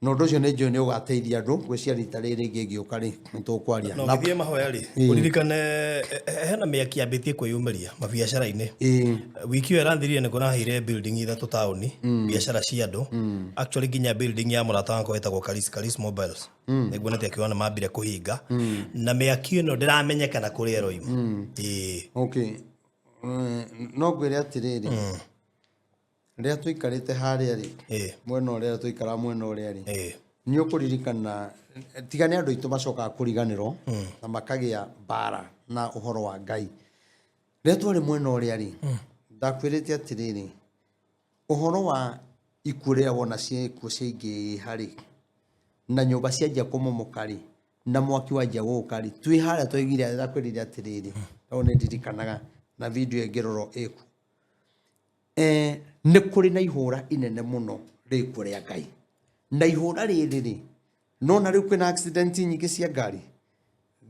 Na ũndũ ũcio nĩ njũĩ nĩ ũgateithia andũ, ngwĩciria rita rĩrĩ rĩngĩ ngĩũka rĩ, nĩ tũkwaria. Na ũgĩthiĩ mahoya rĩ, ũririkane hena mĩaki yambĩtie kwĩyumĩria mabiacara-inĩ. Wiki ĩyo ĩrathirire nĩ kũraheire building ithatũ taũni, biacara cia andũ. Actually nginya building ya mũrata wakwa wĩtagwo Karis, Karis Mobiles. Nĩguonete akiuga nĩ mambire kũhinga. Na mĩaki ĩno ndĩramenyekana kũrĩa ĩroima. Ĩĩ. Okay. No ngwĩre atĩrĩrĩ, rĩrĩa tũikarĩte harĩa rĩ, mwena ũrĩa tũikaraga mwena ũrĩa rĩ, nĩ ũkũririkana, tiga nĩ andũ aitũ macokaga kũriganĩrwo na makagĩa mbara na ũhoro wa Ngai. Rĩrĩa twarĩ mwena ũrĩa rĩ, ndakwĩrĩte atĩrĩrĩ, ũhoro wa ikuũ rĩrĩa wona ikuũ ciaingĩha rĩ, na nyũmba cianjia kũmomoka rĩ, na mwaki wanjia gũka rĩ, twĩ harĩa twaiguire, ndakwĩrire atĩrĩrĩ, no nĩ ndirikanaga na video ĩngĩrorwo ĩkuo. Nĩ kũrĩ na ihũra inene mũno rĩkuo rĩa Ngai. Na ihũra rĩrĩ rĩ, nona rĩu kwĩna accident nyingĩ cia ngari.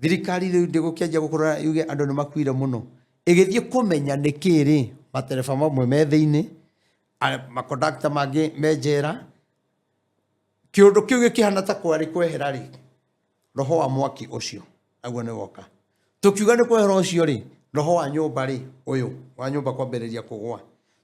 Thirikari rĩu ndĩgũkĩanjia gũkorora yuge andũ nĩ makuire mũno. Ĩgĩthiĩ kũmenya nĩkĩ rĩ, matereba mamwe me thĩinĩ, makondakta mangĩ me njera. Kĩũndũ kĩu gĩkĩhana ta kwarĩ kwehera rĩ, roho wa mwaki ũcio naguo nĩ woka. Tũkiuga nĩ kwehera ũcio rĩ, roho wa nyũmba rĩ, ũyũ wa nyũmba kwambĩrĩria kũgwa.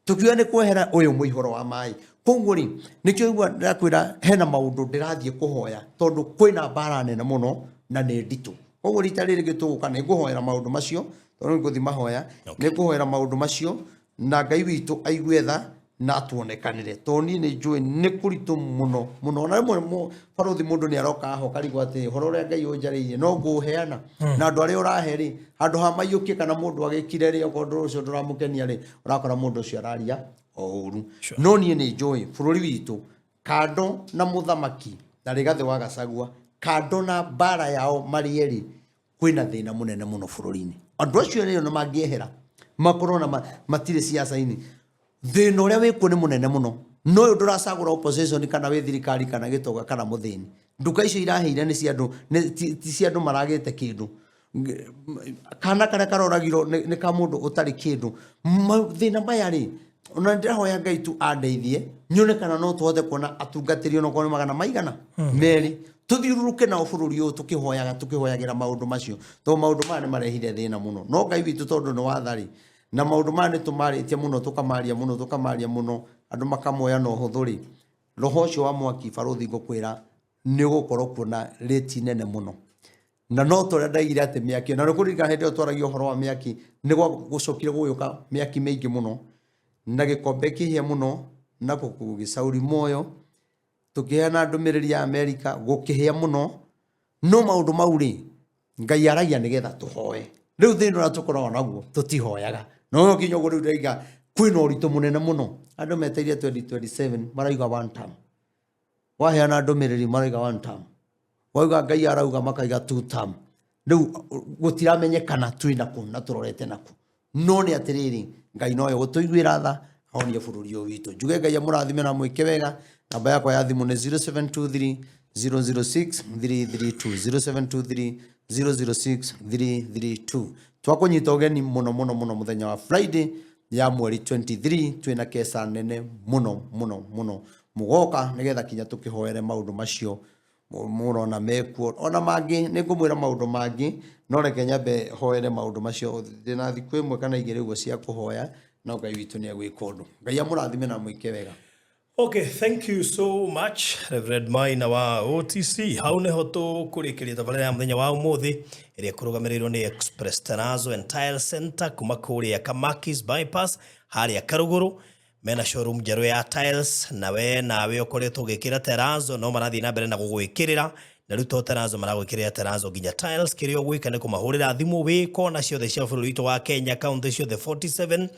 Tũkiuga nĩ kwehera ũyũ mũihũro wa maĩ. Koguo rĩ, nĩkĩo igua ndakwĩra hena maũndũ ndĩrathiĩ kũhoya tondũ kwĩna mbara nene mũno na nĩ nditũ. Koguo rita rĩrĩ rĩngĩ tũgũka nĩ ngũhoera maũndũ macio, tondũ nĩ ngũthiĩ mahoya, nĩ ngũhoera maũndũ macio na Ngai witũ aigue tha na atuonekanĩre. Tondũ niĩ nĩ njũĩ nĩ kũritũ mũno mũno. Ona rĩmwe barũthi mũndũ nĩ aroka haha ũkarigwo atĩ ũhoro ũrĩa Ngai ũnjarĩirie no ngũũheana. Na andũ arĩa ũrahe rĩ, handũ ha maiyũkie kana mũndũ agĩkire rĩ, okorwo ũndũ ũcio ndũramũkenia rĩ, ũrakora mũndũ ũcio araria o ũru. No niĩ nĩ njũĩ bũrũri witũ kando na mũthamaki na Rigathĩ wa Gachagua, kando na mbara yao marĩ erĩ, kwĩna thĩna mũnene mũno bũrũri-inĩ. Andũ acio erĩ ona mangĩehera makorwo na matirĩ siasa-inĩ, thĩna ũrĩa wĩkuo nĩ mũnene mũno. No ũyũ ndũracagũra opposition kana wĩ thirikari kana gĩtonga kana mũthĩni. Nduka icio iraheire nĩ cia andũ, nĩ ti cia andũ maragĩte kĩndũ. Kana karĩa karoragirwo nĩ ka mũndũ ũtarĩ kĩndũ. Mathĩna maya rĩ, ona ndĩrahoya Ngai tu andeithie nyone kana no tũhote kuona atungatĩri onokorwo nĩ magana maigana merĩ, tũthiũrũrũke nao bũrũri ũyũ tũkĩhoyaga, tũkĩhoyagĩra maũndũ macio, tondũ maũndũ maya nĩ marehire thĩna mũno. No Ngai witũ tondũ nĩ wa tha rĩ, na maũndũ maya nĩ tũmarĩtie mũno, tũkamaria mũno, tũkamaria mũno, andũ makamoya na ũhũthũ rĩ, roho ũcio wa mwaki barũthi ngũkwĩra nĩ ũgũkorwo kuo na rĩti nene mũno. Na no ta ũrĩa ndaigire atĩ mĩaki, na nĩkũririkana hĩndĩ ĩyo twaragia ũhoro wa mĩaki, nĩ gũcokire gũgĩũka mĩaki mĩingĩ mũno, na gĩkombe kĩhĩa mũno, na gũgĩcauri muoyo, tũkĩheana ndũmĩrĩri ya Amerika, gũkĩhĩa mũno, no maũndũ mau rĩ, Ngai aragia nĩgetha tũhoe. Rĩu thĩna ũrĩa tũkoragwo naguo, tũtihoyaga. No nginya ũguo rĩu ndaiga, kwĩna ũritũ mũnene mũno. Andũ metereire 2027, marauga one term. Waheana ndũmĩrĩri marauga one term. Wauga Ngai arauga makaiga two term. Rĩu gũtiramenyekana twĩ nakũ na tũrorete nakũ. No nĩ atĩrĩrĩ, Ngai nowe ũgũtũiguĩra tha, ahonie bũrũri ũyũ witũ. Njuge Ngai amũrathime na amwĩke wega. Namba yakwa ya thimũ nĩ 0723 006 332, 0723 006 332. Twakũnyita ũgeni mũno mũno mũno mũthenya wa Friday ya mweri 23, twĩna keca nene mũno mũno mũno. Mũgoka nĩgetha kinya tũkĩhoere maũndũ macio mũrona mekuo ona mangĩ. Nĩ ngũmwĩra maũndũ mangĩ, no reke nyambe hoere maũndũ macio. Ndĩna thikũ ĩmwe kana igĩrĩ ũguo cia kũhoya, no Ngai witũ nĩ egwĩka ũndũ. Ngai amũrathime na amwĩke wega. Okay, thank you so much Reverend Maina wa OTC. Hau niho tũkũrĩkĩria tabarĩra ya mũthenya wa ũmũthĩ ĩrĩa ĩkũrũgamĩrĩirwo nĩ Express Terrazzo and Tile Center kuma kũrĩa Kamakis Bypass harĩa Karugũrũ. Mena showroom njerũ ya tiles, na we nawe ũkoretwo ũgĩkĩra terrazzo no marathiĩ na mbere na gũgwĩkĩrĩra. Na rĩu to terrazzo maragwĩkĩrĩra terrazzo nginya tiles. Kĩrĩa ũgwĩka nĩ kũmahũrĩra thimũ wĩ kona ciothe cia bũrũri witũ wa Kenya, kaunti ciothe 47.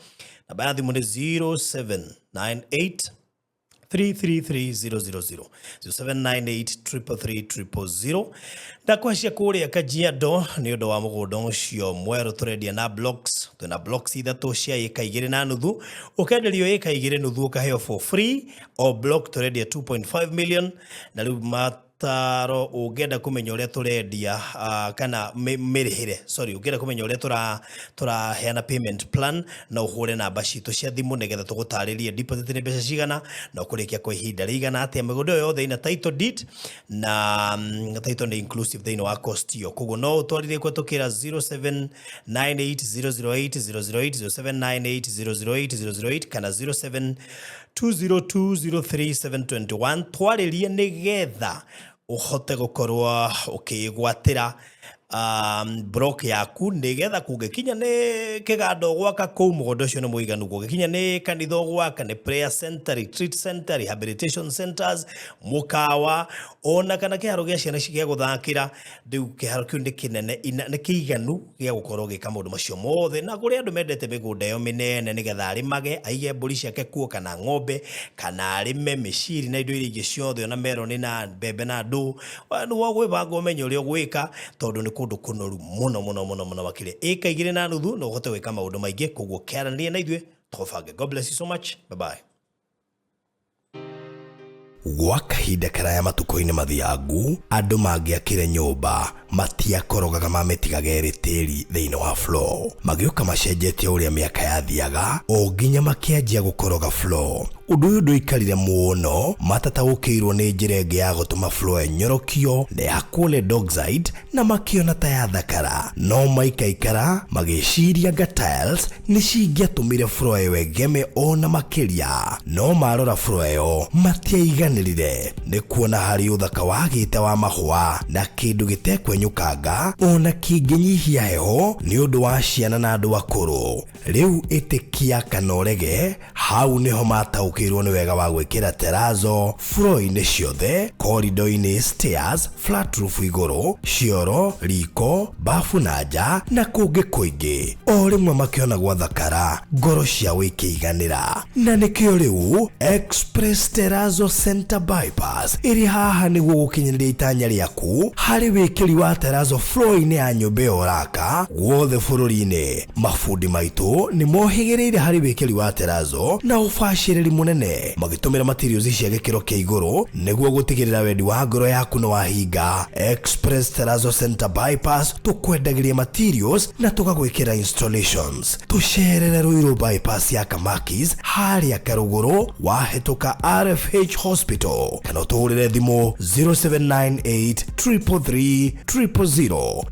Namba ya thimũ nĩ 0798 333000, 0798333000. Ndakwacia kũrĩa Kajiado nĩ ũndũ wa mũgũnda ũcio mwerũ tũrendia na blocks. Twĩna blocks ithatũ cia ĩka 2.5, ũkenderio ĩka 2.5 ũkaheo for free. O block tũrendia 2.5 million. Na rĩu mataro, ũngĩenda kũmenya ũrĩa tũrendia kana mĩrĩhĩre, sorry, ũngĩenda kũmenya ũrĩa tũraheana payment plan, no ũhũre namba citũ cia thimũ nĩgetha tũgũtarĩrie deposit nĩ mbeca cigana na ũkũrĩkia kwa ihinda rĩigana atĩa. Mĩgũnda ĩyo yothe ina title deed na title nĩ inclusive thĩinĩ wa cost ĩyo. Koguo no ũtwarithie kũhetũkĩra 0798008008, 0798008008 kana 0720203721. Twarĩrie nĩgetha ũhote gũkorwo ũkĩgwatĩra block yaku, nĩgetha kũngĩkinya nĩ kĩganda ũgwaka kũu, mũgũnda ũcio nĩ mũiganu. Kũngĩkinya nĩ kanitha ũgwaka, nĩ prayer center, retreat center, rehabilitation centers, mũkawa, ona kana kĩharo gĩa ciana gĩa gũthakĩra, rĩu kĩharo kĩu nĩ kĩnene nĩ kĩiganu gĩa gũkorwo gĩka maũndũ macio mothe. Na kũrĩ andũ mendete mĩgũnda ĩyo mĩnene nĩgetha arĩmage, aige mbũri ciake kuo kana ng'ombe, kana arĩme mĩciri na indo iria ingĩ ciothe, ona meroni na mbembe na ndũ. Nĩ gwĩbanga ũmenye ũrĩa ũgwĩka, tondũ nĩ kũndũ kũnoru mũno mũno mũno mũno makĩria. Ĩka 2.5 no ũhote gwĩka maũndũ maingĩ. Koguo kĩaranĩrie na ithuĩ tũbange. God bless you so much. Bye bye. Gwa kahinda karaya matukũ-inĩ mathiangu, andũ mangĩakire nyũmba matiakorogaga, mamĩtigaga ĩrĩ tĩri thĩinĩ wa floor. Magĩũka macenjetie ũrĩa mĩaka yathiaga o nginya makĩanjia gũkoroga floor. Ũndũ ũyũ ndũikarire mũno, matataũkĩirwo nĩ njĩra ĩngĩ ya gũtũma floor ĩnyorokio na ya lead oxide, na makĩona ta yathakara. No maikaikara magĩciria nga tiles nĩ cingĩatũmire floor ĩyo ĩgeme ona makĩria. No marora floor ĩyo matiaiganĩrire nĩ kuona harĩ ũthaka wagĩte wa mahũa na kĩndũ gĩtekwenyũkanga ona kĩngĩnyihia heho nĩ ũndũ wa ciana na andũ akũrũ. Rĩu ĩtĩkia kana ũrege, hau nĩho mataũkĩirwo nĩ wega wa gwĩkĩra terrazzo floor-inĩ ciothe, corridor-inĩ, stairs, flat roof igũrũ, cioro, riko, bafu na nja na kũngĩ kũingĩ. O rĩmwe makĩona gwathakara, ngoro ciao ikĩiganĩra. Na nĩkĩo rĩu Express Terrazzo Center Bypass ĩrĩ haha nĩguo gũkinyanĩria itanya rĩaku harĩ wĩkĩri wa terrazzo floor-inĩ ya nyũmba ĩyo ũraka guothe bũrũri-inĩ. Mabundi maitũ nĩ mohĩgĩrĩire harĩ wĩkĩri wa terrazzo na ũbacĩrĩri mũnene, magĩtũmĩra materials cia gĩkĩro kĩa igũrũ nĩguo gũtigĩrĩra wendi wa ngoro yaku nĩ wahinga. Express Terrazzo Center Bypass, tũkwendagĩria materials na tũgagwĩkĩra installations. Tũcerere Ruiru Bypass ya Kamakis harĩa Karũgũrũ wahĩtũka RFH Hospital, kana ũtũhũrĩre thimũ 0798 333 000.